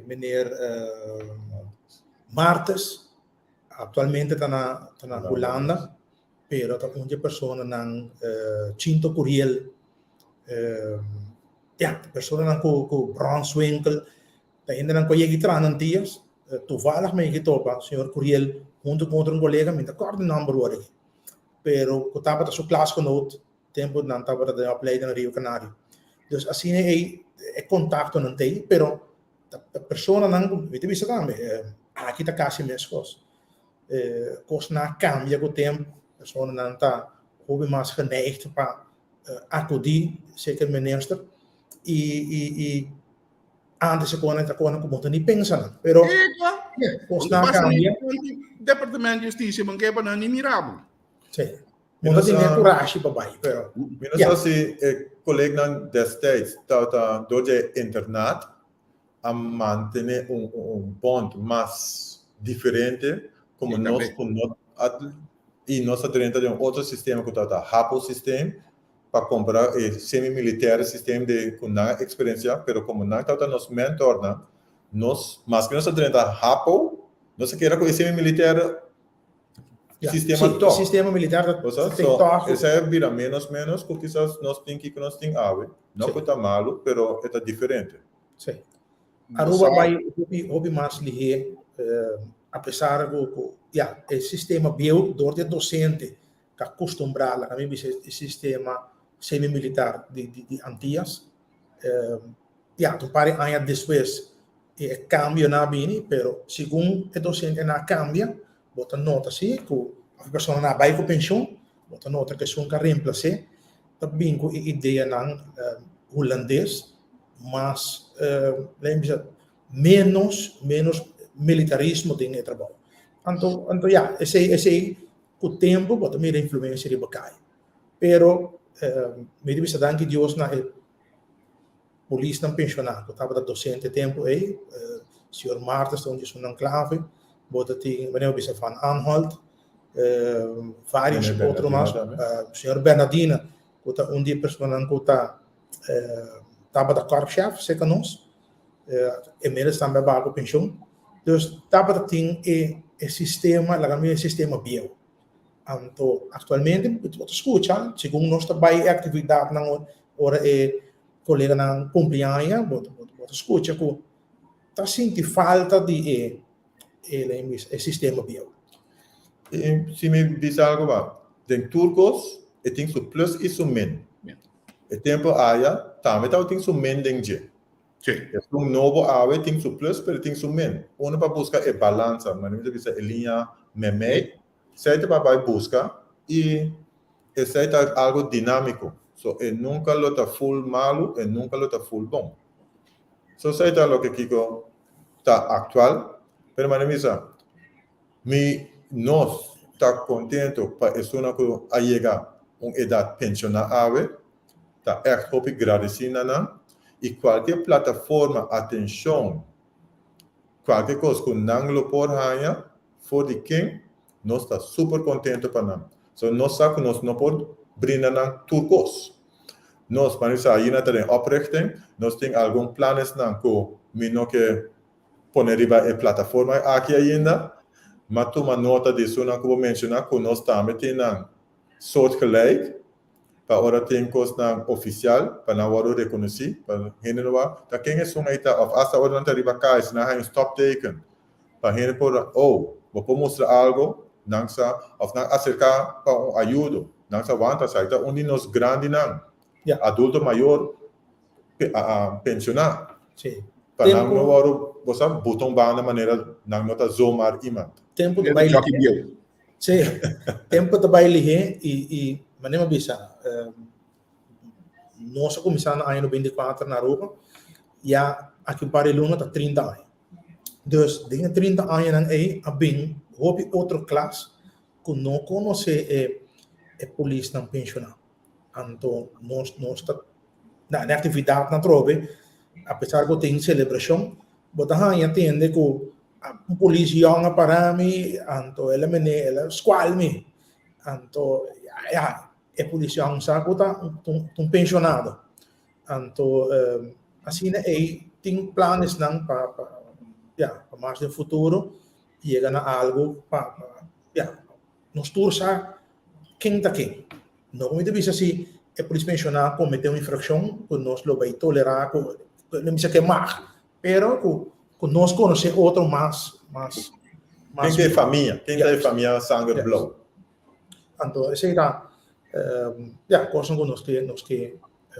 meneer Martes, aktualmente ta na ta na Hulanda. Pero ta un dje personanan Chinto Curiel, ya, personanan ku ku Bronswinkel, ta hendenan ku a yega i traha nan dias. Toevallig mi a yega i topa señor Curiel hunto ku otro un kolega, mi no ta kòrda e nòmber wòrdu aki, pero ku tabata su klasgenoot tempu nan tabata den opleiding na Rio Canario. Dus asina ei e kontaktonan ta ei, pero ta personanan ku mi ta bisa tambe, aki ta kasi meskos. Kosnan a kambia ku tempu, personanan ta hopi mas geneigd pa akudí serka e minister i i i antes e konan ta konan ku bo no ta ni pensa nan, pero kosnan a kambia. Departamento di Hustisia bo ke pa nan ni mira bo. Sí, bo no tin e kurashi pa bai, pero. Mi no sa si e kolegnan destijds tabata dor di e internat a mantene un un bond mas diferente como nos cu no a y nos a drenta den un otro sistema cu tabata Hapo systeem pa compara e semi militaire systeem de cu nan a experiencia pero como nan tabata nos mentornan nos maske nos a drenta Hapo nos a keda cu e semi militaire sistema toch. Sistema militar ta Bo sa? So, esei a bira menos menos ku kisas nos tin kiko nos tin awe. No ku ta malu, pero e ta diferente. Sí. Aruba bai hopi hopi mas lihé apesar ku ku ya e sistema bieu dor di e dosente ta kustumbrá laga mi bisa e sistema semi militar di di di Antias ya un par di aña despues e kambionan a bini pero segun e dosentenan a kambia bo ta nota si ku e personanan a bai ku penshon bo ta nota ku esun ku a remplas'é ta bin ku e ideanan hulandes mas laga mi bisa menos menos militarismo den e trabou. Anto anto ya esei esei ku tempu bo ta mira influensia riba kai. Pero mi ta bisa danki Dios na e polisnan penshoná ku tabata dosente e tempu ei, señor Martens ta un di esunnan klave, bo ta tin manera bo bisa Van Anholt, varios otro mas, señor Bernardina ku ta un di e personanan ku ta tabata korpschef serka nos, inmiddels tambe a baha ku penshon. Dus tabata tin e e sistema, laga mi e sistema bieu. Anto aktualmente bo ta skucha segun nos ta bai e aktividatnan ora e koleganan kumpli aña bo ta skucha ku ta sinti falta di e e sistema bieu. Si mi bisa algo ba, den tur kos e tin su plus i su min. E tempu aya tambe tabatin su min den dje. Esun nobo awe tin su plus pero tin su min. Uno pa buska e balansa, manera mi ta bisa e liña memei, esei ta pa bai buska i esei ta algo dinamiko. So e nunka lo ta ful malu, e nunka lo ta ful bon. So esei ta loke kiko ta aktual, pero manera mi bisa, mi nos ta kontento pa esunnan ku a yega un edat penshoná awe, ta ègt hopi gradesí na nan i kualke plataforma, atenshon, kualke kos ku nan lo por haña for di ken, nos ta super kontento pa nan. So nos sa ku nos no por brinda nan tur kos. Nos, pa nos ainda ta den oprichting, nos tin algun planesnan ku mi no ke pone riba e plataforma aki ainda, ma tuma nota di esunnan ku bo menshoná ku nos tambe tin nan soortgelijk pa ora tin kosnan ofisial pa nan wòrdu rekonosí, pa hende no wak ta ken esun ei ta òf asta ora nan ta riba kaya si nan haña un stopteken pa hende por oh bo por mustra algo nan sa òf nan aserká pa un ayudo nan sa wanta esaki ta un di nos grandinan adulto mayor penshoná pa nan no wòrdu bo sa buta un banda manera nan no ta zomaar iemand. Tempu ta bai lihé. Sí, tempu ta bai lihé i i manera mi a bisa nos a kuminsá na aña 94 na Aruba ya aki un par di luna ta 30 aña. Dus den e 30 añanan ei a bin hopi otro klas ku no konosé e e polisnan penshoná. Anto nos nos ta na e aktividatnan atrobe apesar ku tin selebrashon bo ta haña tende ku un polis yòn a para mi anto el a mene el a skual mi anto ya e polis yòn sa ku ta un penshonado anto asina ei tin planesnan pa pa ya pa mas den futuro yega na algu pa ya nos tur sa ken ta ken. No ku mi ta bisa si e polis menshoná kometé un infrakshon ku nos lo bai tolerá ku no bisa ke mag, pero ku ku nos konosé otro mas mas mas. Ken ta e famia? Ken ta e famia sanger blou? Anto esei ta ya kosnan ku nos ke nos ke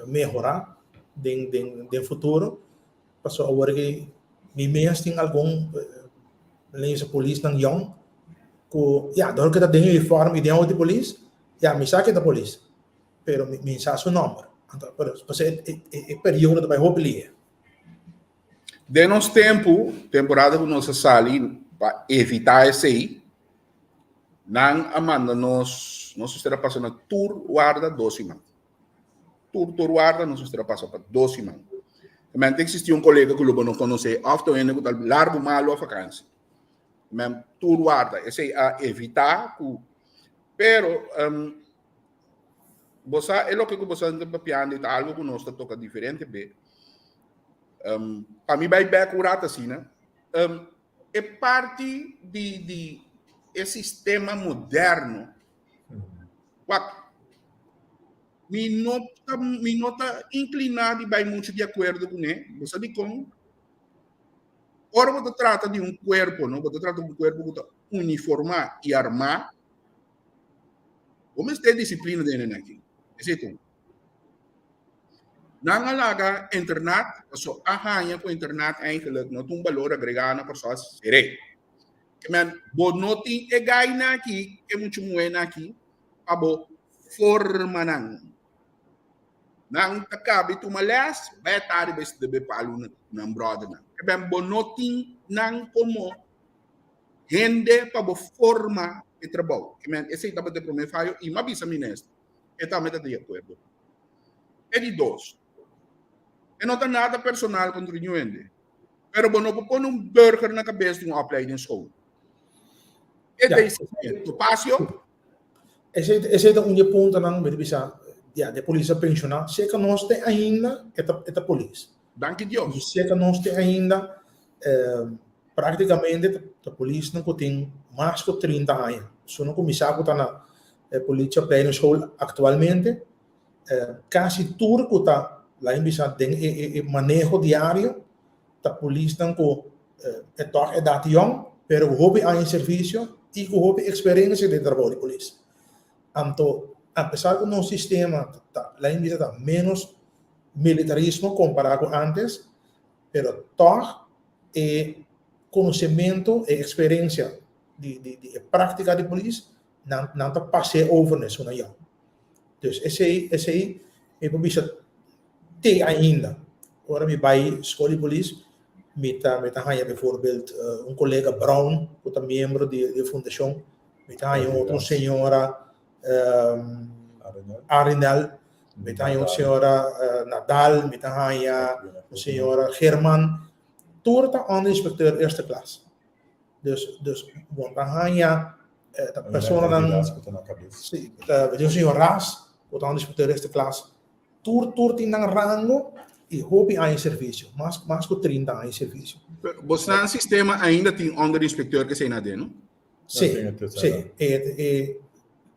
mehorá den den den futuro pasobra awor aki mi mes tin algun lesa polisnan yòn ku ya dor ku ta den uniform i den outo di polis ya mi sa ke ta polis pero mi mi sa su nòmber anto pero pasobra e e periodo ta bai hopi lihe. Den nos tempu, temporada ku nos a sali pa evitá esei, nan a manda nos, nos mester a pasa na tur warda dos siman. Tur tur warda nos mester a pasa pa dos siman. Men ta existi un kolega ku lo bo no konosé òf ta un hende ku ta largu malu a vakansi. Men tur warda, esei a evitá ku pero um, bo sa e loke ku bo sa papiando ta algo ku nos ta toka diferente be. Um, pa mi bai bek un rato asina, um, e parti di, di e sistema moderno, wak, mi no ta, mi no ta incliná di bai mucho di acuerdo kuné, bo sa dikon? Ora bo ta trata di un kuerpo, no, bo ta trata un kuerpo ku ta uniformá i armá, bo mester disiplina den nan aki. Esei ta un. Nan a laga internat, paso a haña ku internat eigenlijk no ta un balor agregá na Kòrsou seré. Ke men, bo no tin e gainan aki, e mucha muhénan aki, pa bo forma nan. Nan ta kabi tuma les, bai tardi bai debe palu nan bròdernan. Ke men, bo no tin nan komo hende pa bo forma e trabou. Ke men, esei tabata e promé fayo i m'a bisa minister. E tambe ta di akuerdo. E di dos, e no ta nada personal kontra niun hende, pero bo no por pone un burger na kabes di un opleidingsschool. E ta e Topacio. Esei esei ta un di e puntonan mi ta bisa ya di e polis a penshoná. Seka nos te ainda e ta e ta polis. Danki Dios. I seka nos te ainda Práktikamente ta polisnan ku tin mas ku 30 aña. Esun ku mi sa ku ta na e politieopleidingsschool aktualmente, kasi tur ku ta laga mi bisa den e maneho diario ta polisnan ku e tòg edat yòn pero ku hopi aña di servisio i ku hopi eksperensia den trabou di polis. Anto apesar ku nos sistema ta laga mi bisa ta ménos militarismo kompará ku ántes, Pero tòg e konosementu, e eksperensia di di di e práktika di polis, nan nan ta pas'é over na esun ayá. Dus esei esei mi por bisa te ainda. Ora mi bai skol di polis mi ta mi ta haña bivoorbeeld un kolega Brown ku ta miembro di e fundashon, mi ta haña un otro señora Arinel, mi ta haña un señora Nadal, mi ta haña un señora German, tur ta onderinspecteur eerste klas. Dus, dus bo ta haña ta personanan, si, un señor Ras, ku ta onderinspecteur eerste klas, tur tur tin nan rango i hopi aña di servisio, mas mas ku 30 aña di servisio. Pero bosnan sistema ainda tin onderinspecteur ke esei na den, no? Sí, sí. E, e,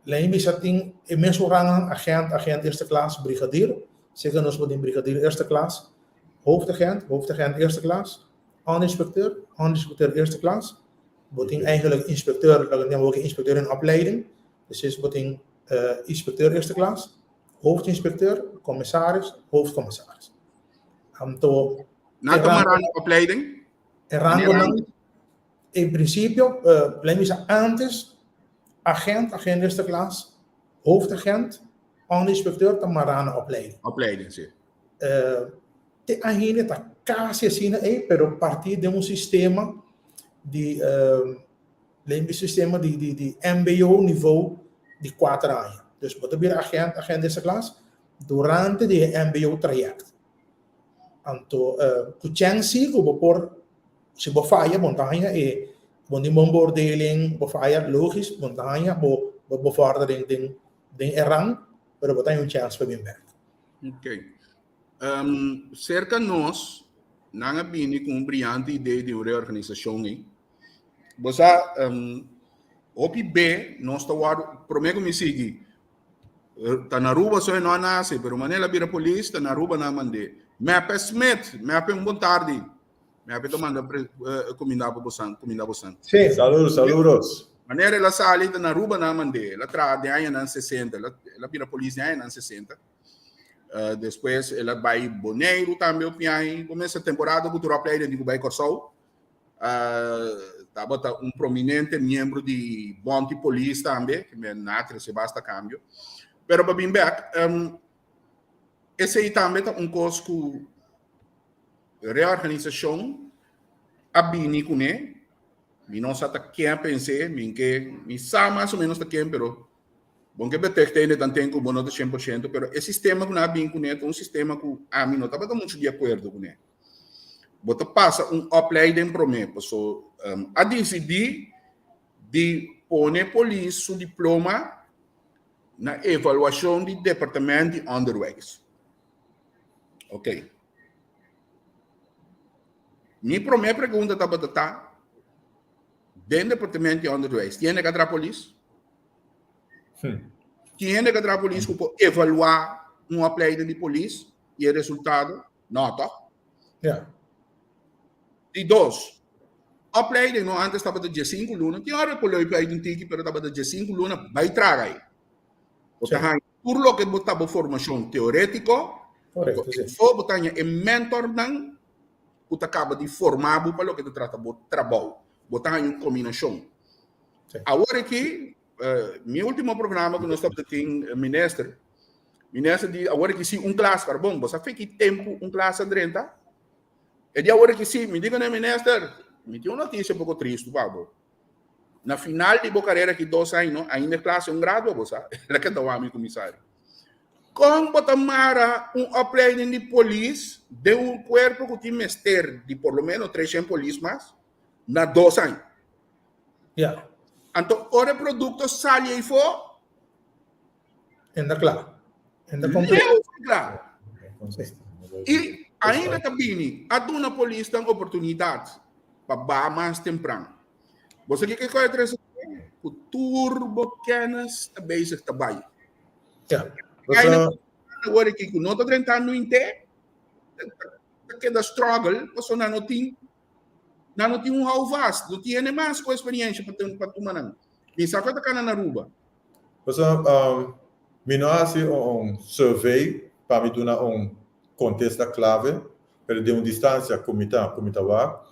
lei bisa tin e mesun rangan, agent, agent eerste klas, brigadier. Zeker nos bo tin brigadier eerste klas, hoofdagent, hoofdagent eerste klas, onderinspecteur, onderinspecteur eerste klas. Bo tin eigenlijk inspecteur, laga nos yama inspecteur in opleiding. Dus is bo tin uh, inspecteur eerste klas, hoofdinspecteur, commissaris, hoofdcommissaris. Anto, Na tuma rang opleiding? E rangonan En prinsipio, lei bisa antes, agent, agent eerste klas, hoofdagent, onderinspecteur ta mará na opleiding. Opleiding, si. Te ainda ta kasi asina ei, pero partí den un sistema di, lei bisa sistema di di di mbo nivo di kuater aña. Dus bo ta bira agent, agent eerste klas durante di e mbo trayect. Anto ku chèns si ku bo por Si bo faya bo ta haña e bo tin bon beoordeling, bo faya logis bo ta haña bo bo bevordering den den e rang pero bo ta haña un chèns pa bin bèk. Ok. Serka nos nan a bini ku un briante idee di un reorganisashon ei. Bo sa hopi be nos ta wòrdu promé ku mi sigui ta na Aruba so e no a nase pero manera el a bira polis ta na Aruba nan a mand'é. Mepe Smith, Mepe un bon tardi. Mi a manda kuminda pa bosan, kuminda bosan. Sí. Saludos, saludos. Manera el a sali ta na Aruba nan mand'é. El a traha den añanan 60. El a, el a bira polis den añanan 60. Uh, despues el a bai Boneiru tambe op ñai. Comienza temporada ku tur opleiding di ku bai Kòrsou. Uh, tabata un prominente miembro di Bonti Polis tambe, que me na trese basta cambio. Pero pa bin bek, um, esei tambe ta un kos ku Reorganisashon a bini kuné, mi no sa ta ken a pens'é, mi ke, mi sa mas o ménos ta ken, pero bon ke betekte hende tanten ku bo no ta 100%, pero e sistema ku nan a bini kuné ta un sistema ku ami no tabata muchu di akuerdo kuné. Bo ta pasa un opleiding promé, paso a disidí di pone polis su diploma na evaluashon di Departement di Onderwijs. Ok. Mi promé pregunta tabata ta, den departamento di onderwijs, tin hende ka traha polis? Tin hende ka traha polis ku por evaluá un opleiding di polis i e resultado? No, tòg? Ja. Di dos, Opleiding no antes tabata 15 luna, tin ora por loop uit un tiki, pero tabata 15 luna bai traga ei. Bo ta haña tur loke bo ta bo formashon teorétiko, Correcto, sí. Fo bo ta haña e mentornan ku ta kaba di forma bo pa loke ta trata bo trabou. Bo ta haña un kombinashon. Sí. Awor aki, mi último programa ku nos tabata tin minister, minister di awor aki si un klas, pero bon, bo sa fe ki tempu un klas a drenta? E di awor aki si, mi di ku e minister, mi tin un notisia poko tristu pa bo. Na final di bo karera ki 2 aña, no, ainda e klas e un gradua, bo sa. El a keda wak mi komisario. Kon bo ta mara un opleiding di polis den un kuerpo ku tin mester di por lo menos 300 polis mas na 2 aña? Ja. Anto ora e produkto sali ei fo, Enda kla. Enda kompleto. Leu for kla. I ainda ta bini a duna polisnan oportunidat pa baha mas tempran. Bo sa kiko e trese ku tur bo kennis ta bezig ta bai. Ja. Ainda awor aki ku no ta drentando inte, ta keda struggle pasobra nan no tin nan no tin un houvast, no tin hende mas ku experiencia pa tuma nan. Mi sa ku e ta kana na Aruba. Pasobra mi no a hasi un survey pa mi duna un kontesta klave, pero den un distansia ku mi ta ku mi ta wak,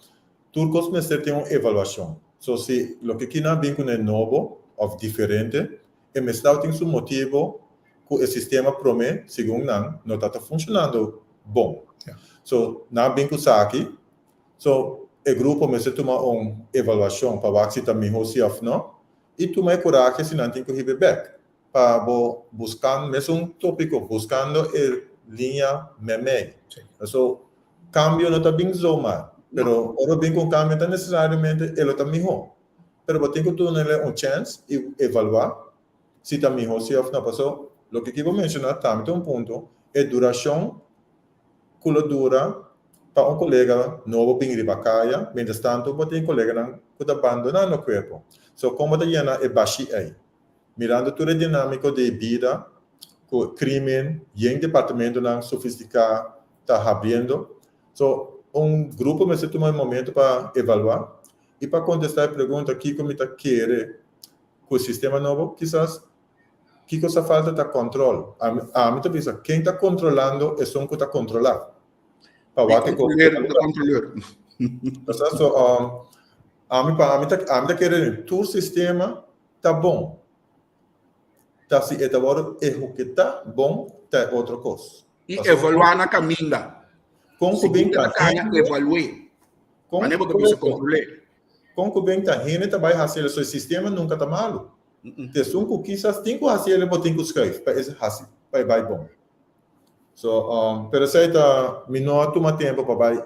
tur kos mester tin un evaluashon. So si loke kinan bin kuné nobo òf diferente, e mester tin su motibu ku e sistema promé segun nan no ta ta funshonando bon. So nan bin ku esaki, so e grupo mester tuma un evaluashon pa wak si ta mihó si òf no. I tuma e kurahe si nan tin ku hiba e bek pa bo buskan mesun topiko buskando e liña memei. So kambio no ta bin zomaar, pero ora bo bin ku un kambio no ta nesesariamente e lo ta miho. Pero bo tin ku dunele un chèns i evaluá si ta miho si òf no. Paso loke ki bo menshoná tambe ta un punto, e durashon ku lo dura pa un kolega nobo bin riba kaya, mientras tanto bo tin koleganan ku ta bandoná no kuerpo. So kon bo ta yena e bashi ei? Mirando tur e dinámiko di bida ku krimen yen departamentonan sofistiká ta habriendo. So un grupo mester tuma e momento pa evaluá i pa kontestá e pregunta kiko mi ta kere ku e sistema nobo kisas Kiko sa falta ta control. Ami, ami ta bisa, ken ta controlando esun cu ta controla? Pa wak e cos. De controleur. Basta so, um, ami pa ami ta, ami ta kere den tur sistema ta bon. Ta si e ta wordo ehuketa bon ta e otro cos. I evaluá na kaminda. Kon ku bin ta hende. Evalué. Kon, Mane bo ta bisa kontrolé. Kon ku bin ta hende ta bai hasi el, so e sistema nunka ta malu. Esun ku kisas tin ku hasi el bo tin ku schuif pa e hasi pa e bai bon. So pero esei ta mi no a tuma tempo pa bai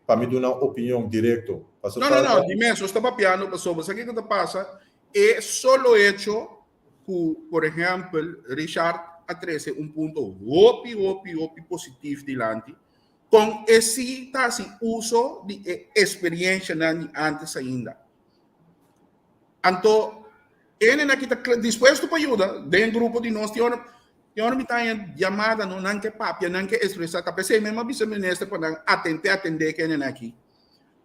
pa mi duna un opinion direkto. No no no di mes nos ta papiando pasobra sa kiko ta pasa e solo hecho ku por ehempel Richard a trese un punto hopi hopi hopi positif dilanti kon e si ta hasi uso di e esperienshanan di antes ainda. Anto, ene na kita dispuesto pa yuda den grupo di nos tin ora tin ora mi ta haña yamada no nan ke papia nan ke expresa ta p'esei mi a bisa minister pa nan atente atende ke ene aki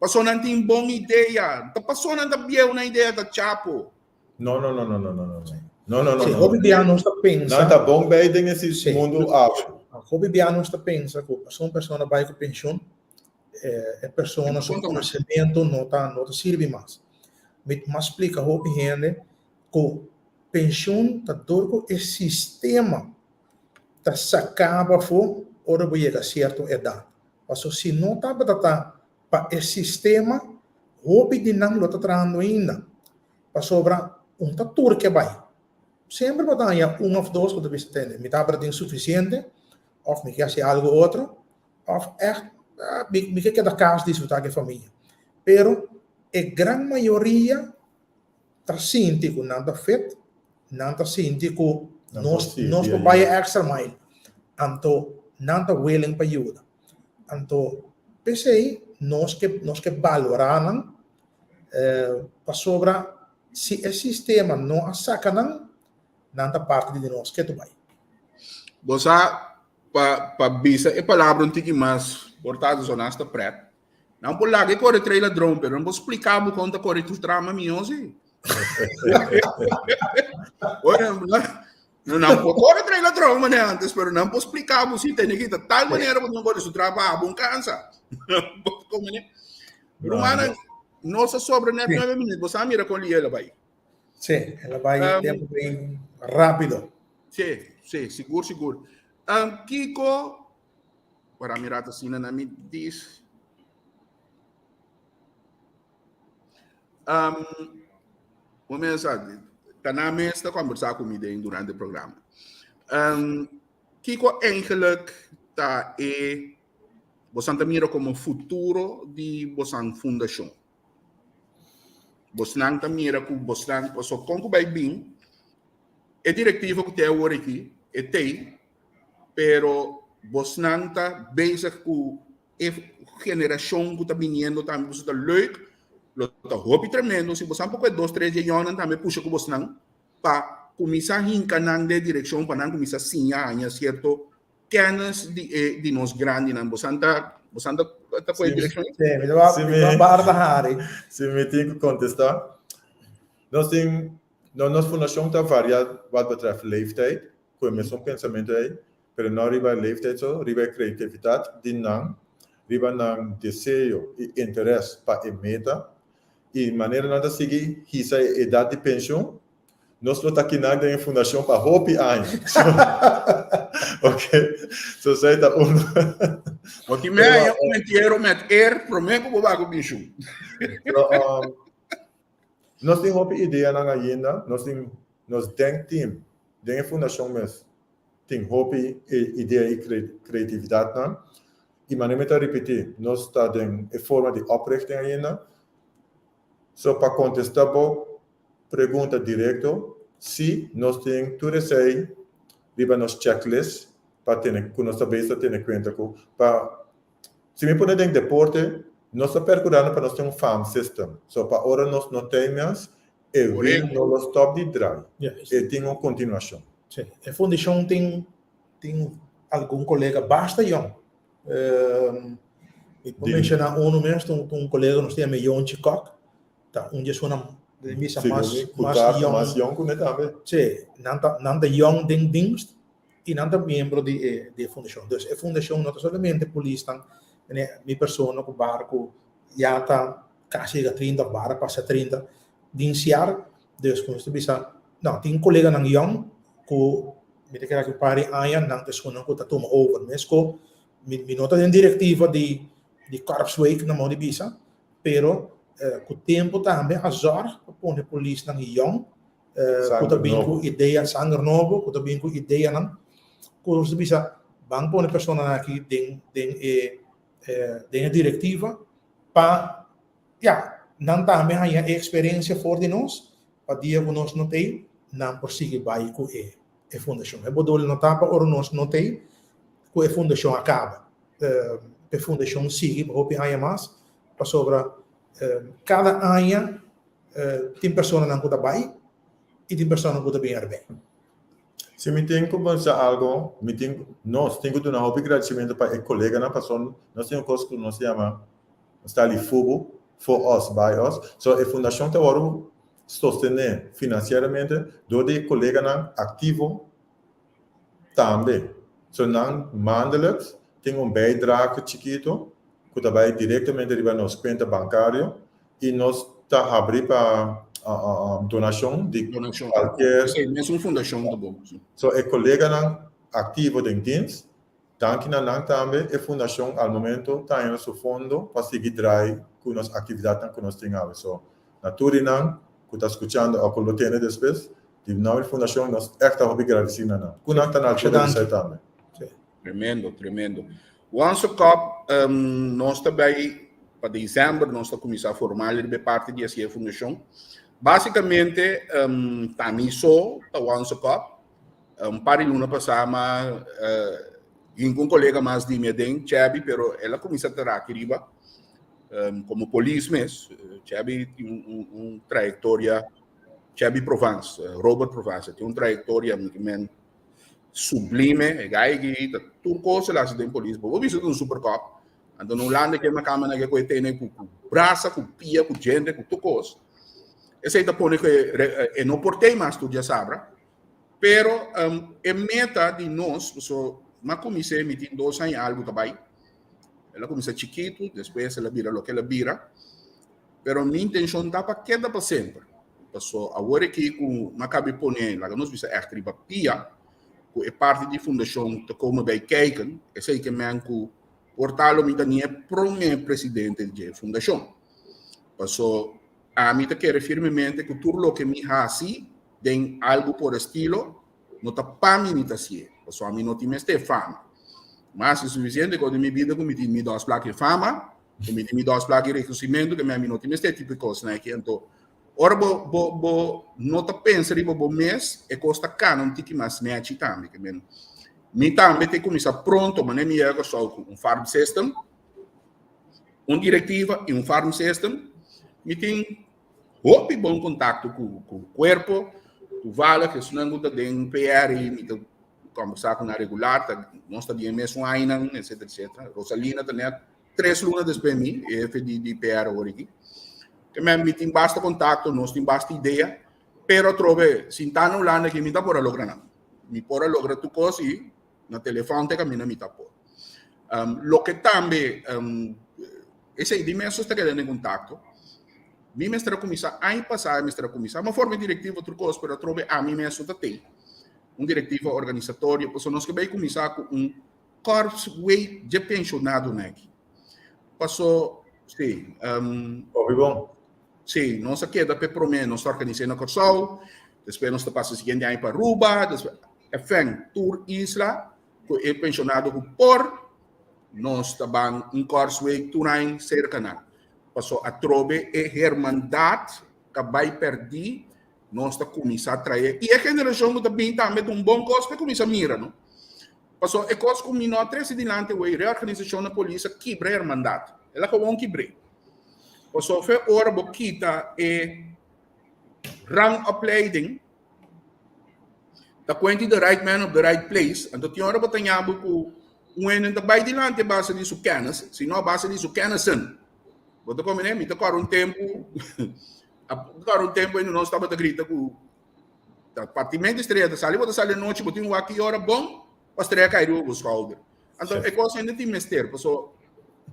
paso nan tin bon idea ta paso nan ta bieu nan idea ta chapo. No no no no no no no no no no Sí, hopi bia nos ta pensa. Nan ta bon bij den e Sí. mundu awe. Hopi bia nos ta pensa ku paso un persona bai ku penshun e persona su conocimiento no ta no ta sirbi mas. Mi mas splica hopi hende cu pensioen ta door cu e sistema ta saca bo afo ora bo yega cierto edad. Paso si no tabata ta pa e sistema hopi di nan lo ta trahando ainda. Pasobra un ta tur ke bay. Semper bo ta haya un of dos cu ta bisa tende mi tabata tin suficiente of mi ke haci algo otro. Of echt mi mi ke keda kas disfrutá ku e famia. Pero e gran mayoria ta sinti ku nan ta fit, nan ta sinti ku nos nos por bai e extra mile. Anto nan ta willing pa yuda. Anto p'esei nos ke nos ke balorá nan pasobra si e sistema no a saka nan, nan ta parti di nos ketu bai. Bo sa, Pa pa bisa e palabra un tiki mas por ta zona hasta pret. Nan por laga e kore trei ladron, pero nan por splika bo kon ta kore tur trama mihó si. Bueno, no, nan por kore trei ladron mane antes, pero nan por splika bo si tene kita tal manera bo no kore su trapa abo un kansa. Rumannan, nos a sobra net nuebe minuut, bo sa mira kon liel a bai. Sí, el a bai tempo bin rápido. Sí, sí, sigur, sigur. Um, Kiko, para mi rato asina na mi dis. Um, momento sa, ta na mes ta conversa cu mi den durante el programa. Um, Kiko eigenlijk ta e bosan ta mira como futuro di bosan fundacion? Bosnan ta mira ku bosnan, paso kon ku bai bin, e direktiva ku te awor aki, e tei, pero bosnan ta bezig ku e generashon ku ta biniendo tambe, boso ta leuk, lo ta hopi tremendo si bosan por kohe dos tres dje yònnan tambe pusha ku bosnan pa kuminsá hinka nan den direkshon pa nan kuminsá siña haña sierto Kennis di e di nos grandinan. Bosan ta bosan ta ta koe direkshon? Sí, mi ta Si mi ta mi barda hari. si mi tin ku kontestá. Nos tin no nos fundashon ta varia wat betreft leeftijd, ku e mesun pensamentu ei, pero no riba e leeftijd so, riba e kreativitat di nan, riba nan deseo i interes pa e meta i manera nan ta sigui hisa e edat di penshun, Nos lo ta kinan den e fundacion pa hopi aña. Ok, so esei ta un. Bo tin me aña un entiero met eer prome ku bo baku pensioen. So, um, nos tin hopi ideanan ainda, nos tin nos denkteam den e fundacion mes tin hopi idea i creatividadnan. I manera mi ta ripiti, nos ta den e forma di oprichting ainda. So pa contesta bo Pregunta directo, Si, nos tin tur esey riba nos checklist pa tene cu nos ta bezig ta tene cuenta cu pa si mi pone den deporte nos ta percurando pa nos tin un farm system so pa ora nos no tey mes e wiel no lo stop di draai e tin un continuacion. Si, e fundicion tin tin algun colega basta yong. Mi por menciona uno mes, un colega nos tin yama Yonchi Kok. Ta un di esunnan den misa mas mas yong. Mas yong ku ne tambe. Sí, nan ta nan ta yong den dienst i nan ta miembro di e di e fundashon. Dus e fundashon no ta solamente polisnan, mene mi persona ku barku ya ta kasi yega trinta òf bara pasa trinta dienstjaar. Dus ku nos ta bisa, no, tin koleganan yong ku mi ta kere aki un par di aña nan ta esunnan ku ta tuma over. Mesko mi mi no ta den direktiva di di Korpsweek na modo di bisa, Pero ku tempu tambe a zòrg pa pone polisnan yòn ku ta bin ku idea, sanger nobo, ku ta bin ku ideanan ku nos ta bisa ban pone personanan aki den den e den e direktiva pa ya nan tambe haña e eksperensia for di nos pa dia ku nos no t'ei nan por sigui bai ku e e fundashon. E bodol no ta pa ora nos no t'ei ku e fundashon a kaba. E fundashon sigui pa hopi aña mas pasobra kada aña tin personanan ku ta bai i tin personanan ku ta bin erbij. Si mi tin ku pensa algo, mi tin, nos tin ku duna hopi gradisimentu pa e koleganan pasobra nos tin un kos ku nos yama style di fubu, for us, by us. So e fundashon ta wòrdu sostené finansieramente dor di e koleganan aktivo Tambe, so nan maandelijks tin un bijdrage chikito cu ta bay directamente riba nos cuenta bancario y nos ta habri pa donacion di Donacion. cualkier. Esey mes un fundacion ta bon. Si. So e coleganan activo den dienst, danki na nan tambe e fundacion al momento ta hañando su fondo pa sigui draai cu nos actividadnan cu nos tin awe. So na tur di nan cu ta scuchando of cu lo tende despues, Di nomber di Fundacion nos echt ta hopi gradeci na nan. Cu nan ta na altura di esai tambe. Tremendo, tremendo. Once Cup, um, nos ta bay pa december, nos ta cuminsa formal riba e parti di haci e fundacion. Basicamente, um, ta mi so ta Once Cup. Un par di luna pasa ma uh, hinca un colega mas di mi aden, Chevy, pero el a cuminsa traha aki riba um, como polis mes. Chevy tin un, un, un trayectoria Chevy Provence, Robert Provence, tin un trayectoria men sublime, e guy aki ta tur cos el haci den polis, bo por bisa ta un super cop. Anto na Hulanda ke makamba nan ke koe tene ku ku brasa, ku pia, ku djente, ku tur kos. Esei ta pone ku e no por tei mas tur djasabra. Pero um, e meta di nos, so m'a kumins'é mi tin dos aña algu ta bai. El a kuminsá chikitu, despues el a bira loke el a bira. Pero mi intenshon ta pa keda pa semper. Paso awor aki ku m'a kabi pone, laga nos bisa ègt riba pia, ku e parti di fundashon ta kome bai kijken, esei ke men ku por ta lo mi ta ni e promé presidente dje fundashon. Paso ami ta kere firmemente ku tur loke mi hasi den algu por estilo, no ta pa mi mi ta hasié, paso ami no tin mester fama. Mas e sufisiente ku den mi bida ku mi tin mi dos plak e fama, ku mi tin mi dos plak e rekonosimentu, ke mi no tin mester tipo e kosnan aki. Anto ora bo bo bo no ta pensa riba bo mes, e kos ta kana un tiki mas nechi tambe. Ke men mi tambe te kuminsá pronto, manera mi yega Kòrsou ku un farm system, un direktiva i un farm system, mi tin hopi bon kontakto ku ku kuerpo, toevallig esnan ku ta den PR i mi ta kombersá ku nan regular, ta nos ta di e mesun ainan, etcetera, etcetera. Rosalina ta net tres luna despues mi, e hefe di di PR awor aki. Ke men mi tin basta kontakto, nos tin basta idea, pero atrobe sintá na Hulanda aki mi ta por a logra nan. Mi por a logra tur kos i na telefòn te kaminda mi ta por. Um, loke tambe, um, esei di mes nos ta keda den kontakto. Mi mester a kuminsá aña pasá, mester a kuminsá, mi a forma e direktiva tur kos, pero atrobe ami mes no ta tei. Un direktiva organisatorio, pasobra nos ke bai kuminsá ku un Korpsweek dje penshonadonan aki. Paso, sí, um, Hopi bon. Sí, nos a keda p'e promé, nos ta organis'é na Kòrsou, despues nos ta pasa e siguiente aña pa Aruba, despues, enfin, tur isla ku e penshonado ku por, nos ta ban un Korpsweek tur aña serka nan. Paso atrobe e hermandat ka bai pèrdí, nos ta kuminsá trae, i e generashon ku ta bin tambe ta un bon kos pa e kuminsá mira, no? Paso e kos ku mi no a trese dilanti awor, reorganisashon na polis a kibra e hermandat. El a gewoon kibr'é. Paso fe ora bo kita e rangopleiding, ta kuenti the right man of the right place, anto tin ora bo ta ña bo ku un hende ta bai dilanti a base di su kennis, sino a base di su kennissen. Bo ta komprende? Mi ta kòrda un tempu, a kòrda un tempu unda nos tabata grita ku Ta partimento estrella ta sali, bo ta sali anochi, bo tin wak ki ora bon, pa estrella kai riba bo schouder. Anto e kos ainda tin mester, paso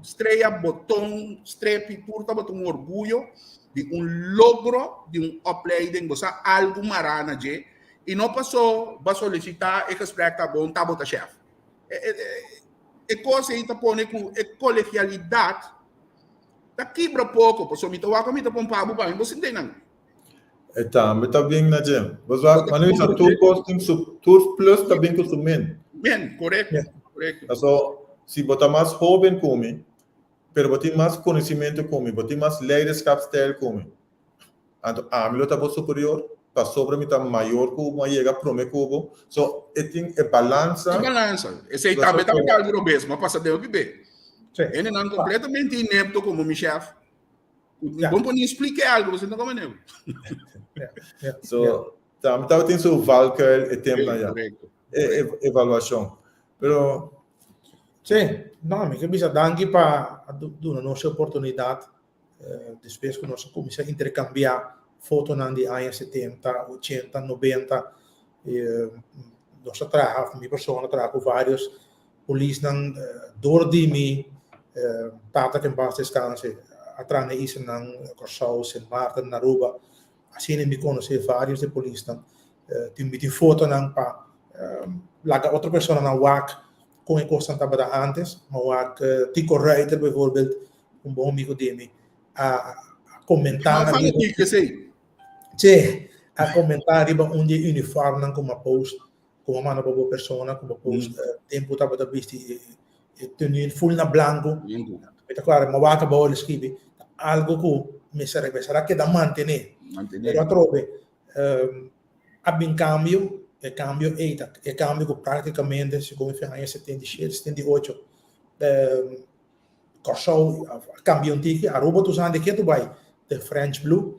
estrella, boton, strepi, tur tabata un orguyo di un logro di un opleiding, bo sa algu mará na dje, i no paso bo a solisitá e gesprek ta bon, ta bo ta chef. E, e, e kos ei ta pone ku e kolegialidat ta kibra poko, paso mi ta wak mi ta pompa bo pa mi, bo sinti nan. E tambe ta bin na dje. Bo sa, mane mi sa tur kos tin su, tur plus ta bin ku su min. Min, korekto, korekto. Paso, si bo ta mas hoben ku mi, pero bo tin mas konosimentu ku mi, bo tin mas leiderschapstijl ku mi, anto ami lo ta bo superior, pasobra mi ta mayor ku bo, mi a yega prome ku bo. So, e tin e balansa. E balansa. Esei tambe tabata algu robes, mi a pasa den hopi be. Hendenan kompletamente inepto komo mi shèf. Ja. Bon pone explique algo, você não come nem. So, tam tava tin su valkuil e tempo na ya. E, e, evaluacion. Pero Sí, no, mi ke bisa danki pa duna nos e oportunidad eh, despues ku nos a kuminsá interkambiá fotonan di aña 70, 80, 90. Eh, nos a traha, mi persona a traha ku varios Polisnan dor di mi tata ke en pas deskanse a traha na e islanan Kòrsou, Sint Maarten, Aruba. Asina mi konosé vários di e polisnan. Tin mi tin fotonan pa laga otro personanan wak kon e kosnan tabata ántes. Mi a wak Tico Ruiter bijvoorbeeld, un bon amigo di mi, a komentá riba. Che, a komentá riba un di e uniformnan ku mi a post. Como manda pa bo persona ku bo post tempu tabata bisti e tenue full na blanco. Mi ta klara, mi wak abou el skibi algo ku mester mester a keda mantené. Pero atrobe a bin kambio, e kambio ei ta e kambio ku praktikamente segun mi fin aña 77, 78 Kòrsou a kambia un tiki, Aruba tur esnan di ketu bai den French blue.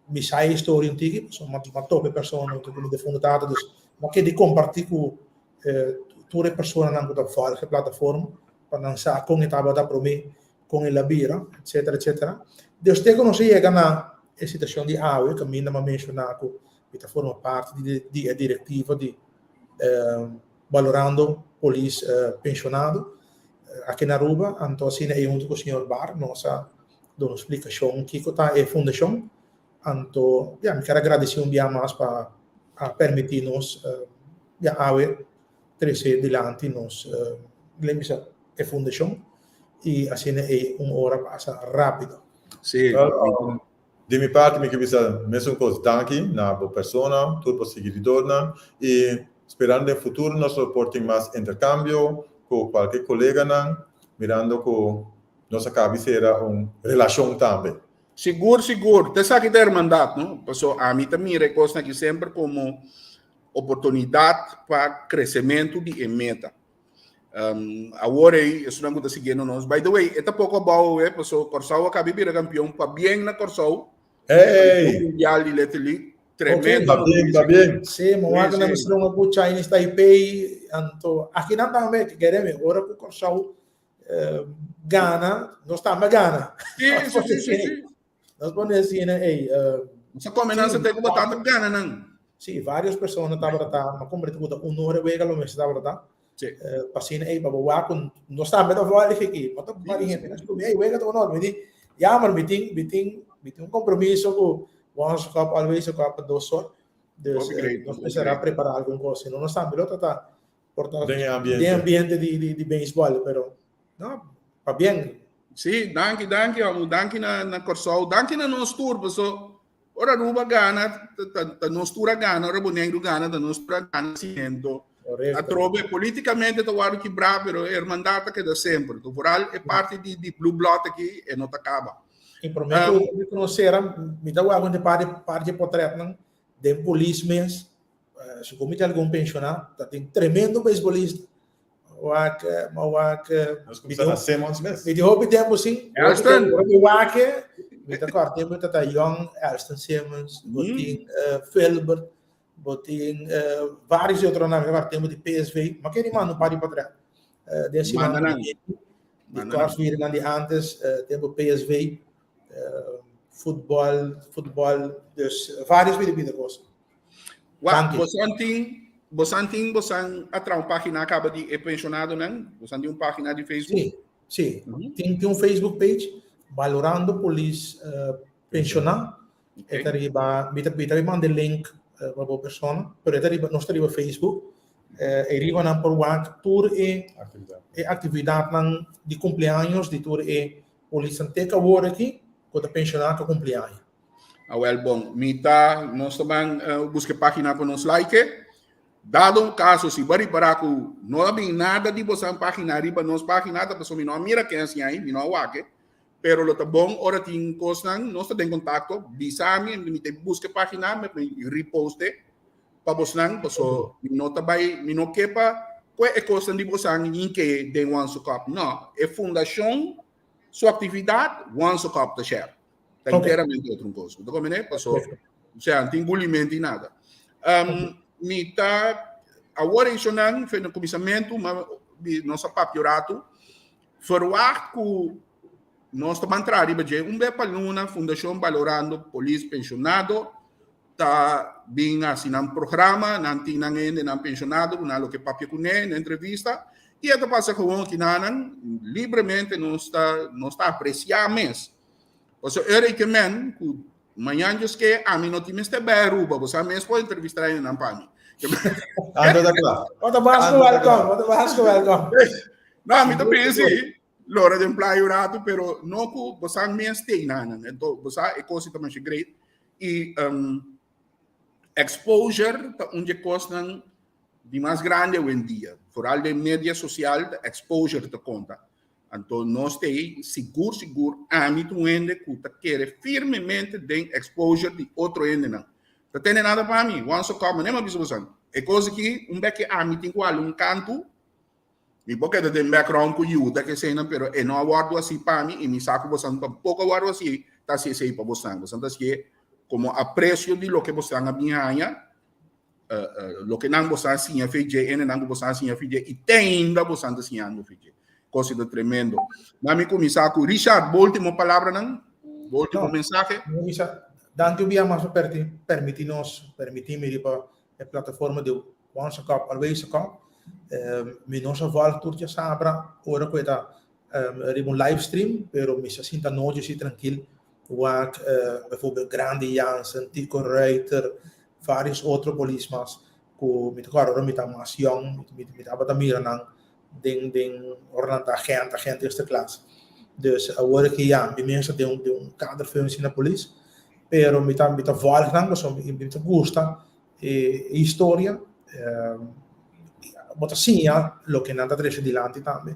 Mi sa e historia un tiki, pasobra mi a topa e persona huntu ku mi defuntu tata, dus mi a keda kompartí ku tur e personanan ku ta vòlg e plataforma. pa nan sa kon e tabata promé, kon el a bira, etcetera, etcetera. Dus te ku nos a yega na e situashon di awe, kaminda mi a menshoná ku mi ta forma parti di di e direktiva di Balorando Polis Penshonado aki na Aruba. Anto asina ei huntu ku señor Barr nos a duna un splikashon kiko ta e fundashon. Anto, ya, mi kier a gradisí un bia mas pa a permití nos ya awe trese dilanti nos lei bisa e fundashon i asina ei un ora pasa rápido. Sí. Di mi parti mi ke bisa mesun kos, danki na bo persona, tur bo siguidornan i sperando den futuro nos lo por tin mas interkambio ku kualke koleganan mirando ku nos a kabi sera un relashon tambe. Sigur, sigur. Ta esaki ta hermandad, no? Paso ami ta mira e kosnan aki semper komo oportunidat pa kresementu di e meta. Awor ei, esunnan ku ta siguiendo nos. By the way, e ta poko abou awe, paso Kòrsou a kabi bira kampion. Pabien na Kòrsou. Hey! Mundial di Little League. Tremendo. Pabien, pabien. Sí, mi wak na mester un ku Chinese Taipei, anto akinan tambe, kere mi, ora ku Kòrsou gana, nos tambe gana. Sí, sí, sí, sí, sí. Nos pone asina, ey. Nos a come nan se te ku batata gana nan. Sí, varios persona tabata ta, ma kombre ku ta un ora wega lo mester tabata ta. Sí. Pa asina, ey, pa bo wak ku nos tambe ta vòlig aki. Ma ta vari hende nan ku ey, wega ta un ora. Mi di, ya, maar mi tin, mi tin, mi tin un kompromiso ku once cup, always a cup, dos or. Dus, nos mester a prepara algun kos. Si no, nos tambe lo ta ta por ta Den e ambiente. Den ambiente di, di, di baseball, pero no, pa bien. Sí, danki, danki, amo. Danki na, na Kòrsou. Danki na nos tur, paso ora Aruba gana, ta, ta, ta nos tur a gana, ora Boneiru gana, ta nos tur a gana siento. Correcto. Atrobe, políticamente ta wòrdu kibrá, pero e hermandad ta keda semper. To vooral e parti di, di Blue Blood aki, e no ta kaba. I promé ku mi konosé, mi ta wak un di par di par di potretnan den polis mes. Si ku mi tin algun pensioná, ta tin tremendo beisbolista. Wak, ma wak. Nos kumsa na Simmons mes. Mi tin hopi tempu sin. Elston. Ora mi wak, mi ta kòrda tempu ta ta yòn Elston Simmons, bo tin Filbert, bo tin vários otronan, mi ta kòrda tempu di PSV. Ma kende manda un par di patrèt. Den siman di kòrsvirnan di antes, tempu PSV, futbòl, futbòl, dus vários bida bida kos. Wak, bosan tin, bosan tin, bosan a traha un página kaba di e pensionadonan? Bosan tin un página di Facebook? Sí, sí. Tin, tin un Facebook page, Valorando Polis uh, Pensioná. Okay. E ta riba, mi ta, mi ta manda e link uh, pa bo persona, pero e ta riba, nos ta riba Facebook. Uh, e riba nan por wak tur e, Actividad. e actividadnan di cumpleaños di tur e polisnan te ku awor aki, ku ta pensioná ku cumpleaños. Awel bon, mi ta, nos ta ban buska e pagina pa nos like. Dado un caso, si bo a ripara cu no a bin nada di bosan pagina riba nos pagina, ta pasobra mi no a mira ken a siña ahi, mi no a wak e. Pero lo ta bon ora tin cosnan, nos ta den contacto, bisa mi, mi ta buska e pagina, mi repost e pa bosnan, pasobra mi no ta bai, mi no ke pa kue e cosnan di bosan yinke den Wanso Cup. No, e fundacion su actividad, Wanso Cup ta share. Ta enteramente otro cos. Bo ta comprende? Paso, o sea, tin gulimento y nada. Mi ta, awor e nan, fe na kuminsamentu, ma di nos a papia un ratu, verwacht ku nos ta ban traha riba dje un be pa luna, Fundashon Balorando Polis Pensionado ta bin hasi nan programa, nan tin nan hende, nan pensionado, ku nan loke papia kuné na entrevista, i e ta pasa gewoon kinanan, libremente nos ta, nos ta apresiá mes. Pasobra e reken men ku mañan Dios ke ami no tin mester bai Aruba, bo sa mes por entrevistá hendenan pa mi. Ando ta kla. Ota Vasco welcome, ota Vasco welcome. No, mi ta pensa si, lora den playa un rato, pero no ku bo sa mes te nanan. Ento, bo sa e kos ta masha great. I um, exposure ta un di e kosnan di mas grandi awendia. Vooral den media sosial, ta exposure ta konta. Anto nos ta ei sigur sigur ami ta un hende ku ta kere firmemente den exposure di otro hendenan. Ta tene nada pa mi, once a kòp, manera mi a bisa boso, e kos aki un bek ke ami tin ku hala un kantu, mi por keda den background ku yuda ke eseinan, pero e no a wòrdu hasi pa mi i mi sa ku boso tampoko a wòrdu hasi, ta hasi esei pa boso. Boso ta hasié komo apresio di loke boso a bin haña. Loke nan boso a siña fe dje, ene nan ku boso a siña fe dje, i te ainda boso ta siñando fe dje. Kos ta tremendo. Na mi kuminsá ku Richard, bo último palabranan, bo último No. mensahe. Mi bisa, danki un bia mas pa permití nos, permití mi riba e plataforma di Once a Cop, Always a Cop. Mi no sa vòlg tur djasabra ora ku e ta riba un live stream, pero mi sa sinta nochi así trankil wak bijvoorbeeld Grandi Jansen, Tico Ruiter, varios otro polis mas ku mi ta kòrda ora mi ta mas yòn, mi tabata mira nan den den ora nan ta agente, agente eerste klas. Dus awor aki ya mi mes ta den un den un kaderfunctie na polis, pero mi ta mi ta volg nan pasobra mi mi ta gusta e e historia, bo ta siña loke nan ta trece dilanti tambe.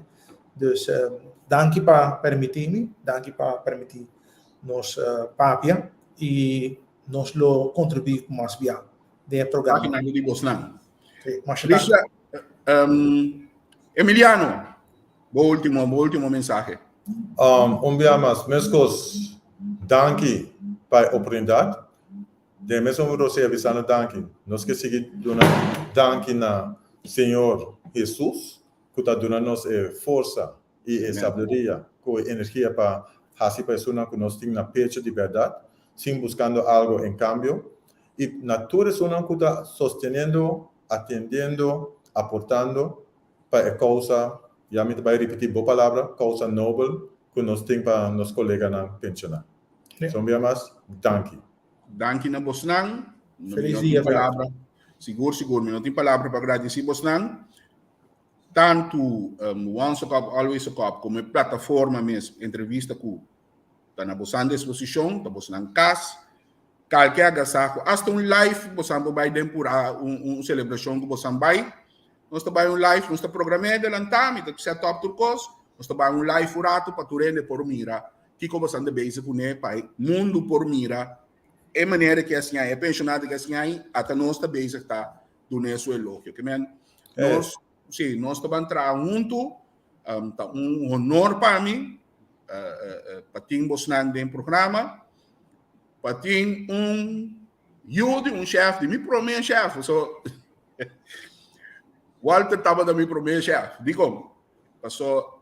Dus danki pa permiti mi, danki pa permiti nos papia y nos lo contribui cu mas bia den e programa. Página di bosnan. Sí, masha danki. Richard, Emiliano, bo último, bo último mensahe. Un bia mas, meskos danki pa e oportunidat. Den mesun rosea bisando danki, nos ke sigui duna danki na Señor Hesus ku ta duna nos e forsa i e sabiduria ku e energia pa hasi pa esunnan ku nos tin na pecho di bèrdat, sin buskando algo en kambio, i na tur esunnan ku ta sosteniendo, atendiendo, aportando pa e kousa, ya mi ta bai ripití bo palabra, kousa nobel ku nos tin pa nos koleganan penshoná. So un bia mas, danki. Danki na bosnan. No, Feliz mi no tin dia, Fred. palabra. Sigur, sigur. Mi no tin palabra pa gradisí bosnan. Tantu Once a Cop, Always a Cop komo e plataforma mes entrevista ku ta na bosan disposishon, ta bosnan kas. Kalke agasaho, hasta un live bosan por bai den pura un selebrashon ku bosan bai. Nos ta bai un live, nos ta program'é adelantá, mi ta set up tur kos. Nos ta bai un live un ratu pa tur hende por mira kiko bosan ta bezig kuné pa e mundu por mira e manera ku e a siña, e penshonado ku a siña ata nos ta bezig ta dun'é su elogio. Ke men nos, sí, nos ta ban traha huntu, ta un honor pa mi pa tin bosnan den programa, pa tin un yu di un shèf, di mi promé shèf, so Walter tabata mi promé shèf. Dikon? Paso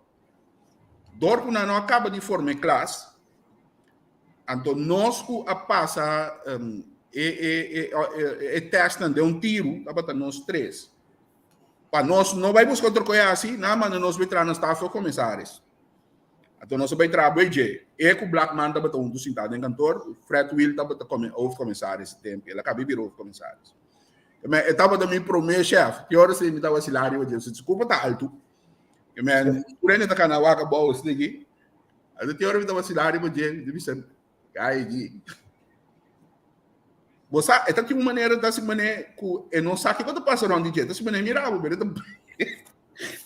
dor ku nan no a kaba di forma e klas, anto nos ku a pasa e e e e tèstnan den un tiru tabata nos tres. Pa nos no bai buska otro koe hasi, nan a manda nos bai traha na staf of komisaris. Anto nos a bai traha bai dje. E ku Blackman tabata huntu sintá den kantor, Fred Wiel tabata hoofdcommissaris e tempu, el a kaba di bira hoofdcommissaris. E tabata mi promé shèf. Ki ora si mi tabata silá riba dje, su kurpa ta altu. E men, tur hende ta kana wak abou asina aki. Anto tin ora mi ta vacilá riba dje, mi ta bisa, Ai di. Bo sa, e ta tin un manera ta hasi manera ku e no sa kiko ta pasa rònt di dje. Ta hasi manera mira bo, pero e ta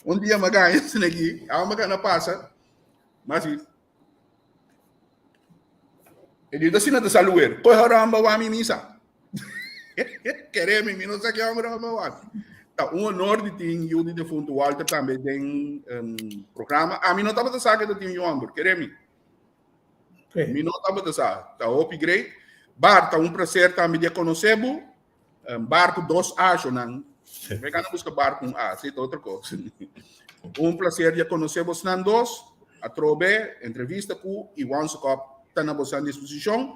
Un dia mi a gana asina aki, awa mi a gana pasa, mi a hasi. E di ta asina ta saluer. Koe horamba wami misa. Kere mi, mi no sa ke homber horamba wami. Ta un honor di tin yu di defunto Walter tambe den um, programa. A mi no tabata sa ke ta tin yu homber, kere mi. Okay. Mi no tabata sa. Ta hopi great. Bart, ta un placer tambe di conoce bo. Um, bar ku dos A, shonan. Mi gana busca bar ku un A, sí, ta otro kos. Un placer di conoce bosnan dos. Atrobe, entrevista ku i Once a Cop ta na bosan disposishon.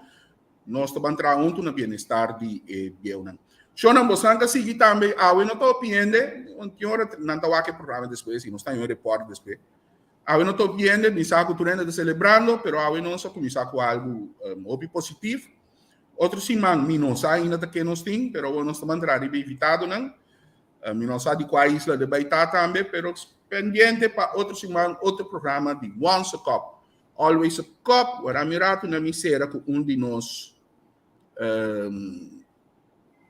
Nos ta ban traha huntu na bienestar di e bieunan. Shonan, bosan ka sigui tambe awe no ta hopi hende, un tin ora nan ta wak e programa despues i nos ta haña un report despues. Awe no ta hopi hende, mi sa ku tur hende ta selebrando, pero awe nos a kuminsá ku algu hopi positif. Otro siman mi no sa ainda ta ke nos tin, pero awor nos ta ban traha riba invitadonan. Mi no sa di kua isla de bai ta tambe, pero pendiente pa otro siman otro programa di Once a Cup, Always a Cup. Wara mi ratu na mi sera ku un di nos um,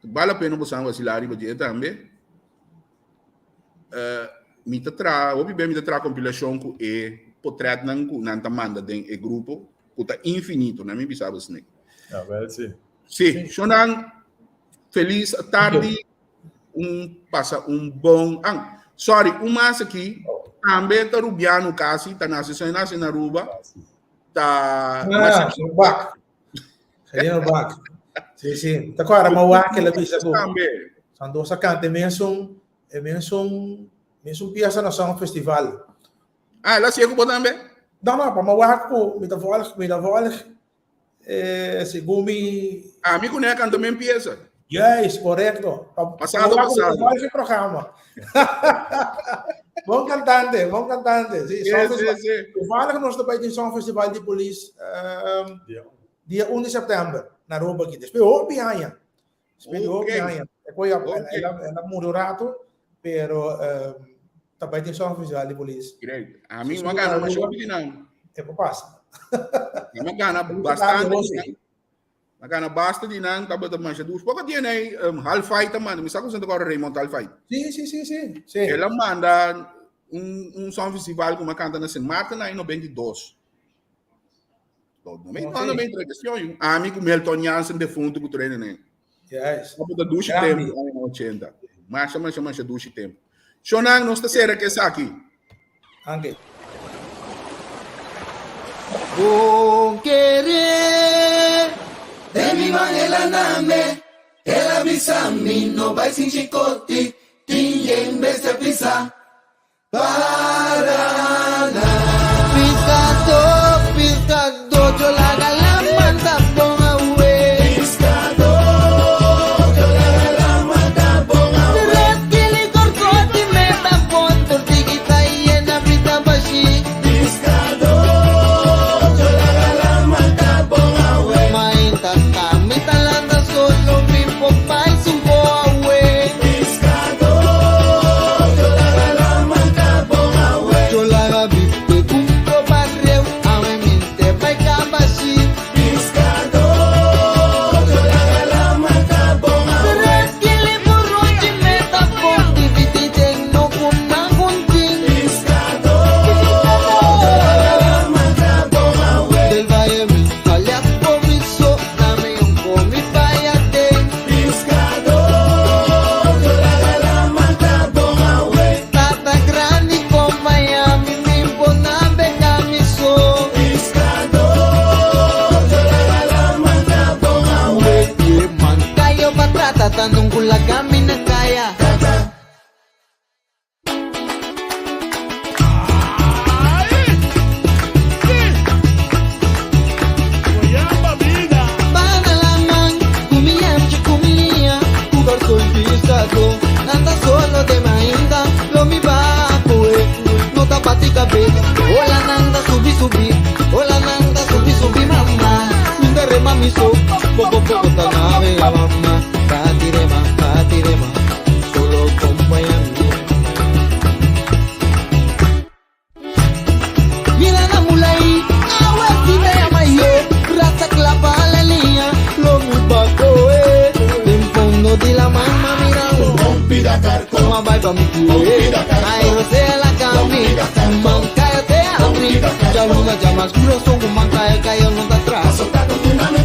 bale la pena bosan wasila riba dje tambe. Mi ta traha, hopi be mi ta traha kompilashon ku e potretnan ku nan ta manda den e grupo, ku ta infinito, na mi bisa bo snek. Ja, wel si. Si, shonan, felis tardi, un pasa un bon an. Sorry, un mas aki, tambe ta Rubiano kasi, ta nase, soy nase na Aruba. Ta Ah, Bak. Sereno Bak. Sí, sí. Ta kwara ma wak la bisa ku. Tambe. Sandosa kante mesun, e mesun, mesun pieza na Song Festival. Ah, el a hasié ku bo tambe? No, no, pa mi wak ku mi ta volg, mi ta volg eh, segun mi... Ami ku ne a kanta men piesa. Juist, korekto. Pasado, pasado. Pa volg e programa. Bon kantante, bon kantante. Sí, Sí, sí, sí. Toevallig nos ta bai den Songfestival di Polis ehm, dia 1 di sèptèmber na Aruba aki. Despues hopi aña. Despues di hopi aña. E koe a, el a, el a muri un rato, pero ta bai den Songfestival di Polis. Great. Ami no a gana masha hopi di nan. E por pasa. Mi a gana bastante di nan. A gana basta di nan tabata masha dus. Poko tiene ei um, Halfai ta manda. Mi sa ku senta kora Raymond Halfai. Sí, sí, sí, sí. sí. El a manda un, un song festival ku canta na Sint Maarten na 92. No me no me entrega Ami ku Melton Jansen defunto ku treinen ne. Yes. Tabata dushi tempo aña 80. Masha masha masha dushi tempo. Shonan nos ta sera ke esaki. Anke. Bon kere Den mi man el a name El a bisa mi no bai sin chikoti Tin yen bestia pisa Para na. Piskadó, piskadó, yo laga laman ta bon awe. Piskadó, yo laga laman ta bon awe. Tres kili korkoti me ta bon, tortigita yena brita bashi. Piskadó, yo laga laman ta bon awe. Mainta ta mi ta landa solo mi por bai sumpo awe. Piskadó, yo laga laman ta bon awe. Yo laga biste kumpro barreu, awe mente bai kabashi. Piskadó, yo laga laman ta bon awe. Tres kili burruchi me ta bon, dividi den no ku nan juntin. Piskadó, yo laga laman ta bon awe. Del valle mi sale a mi so, dame un comi vaya den. Piskadó, yo laga laman ta bon awe. Tata grandi con Miami, mi impona beka mi so. Piskadó, yo laga laman ta bon awe. Man kayo patrata, tanong kulaga mi na kaya. Bana laman, kumiamchi kumia, kugar soy pisado, nanda solo de mainda, lo mi bakoe, no tapati cabeza, hola nanda subi subi, hola nanda subi subi mamá, mindere mami so, poco poco tanabe la mamá, patirema, patirema, solo acompáñame. Mira na mulai, awe si me llama yo, raza clapa la línea, lo mi bakoe, den fondo de la mama mira, Toma vai pa mi cue, ay rosea la cami, man cállate abri, ya luna llama corazón con man cae cae no da atrás,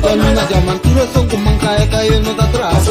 ya luna llama corazón con man cae cae no da atrás.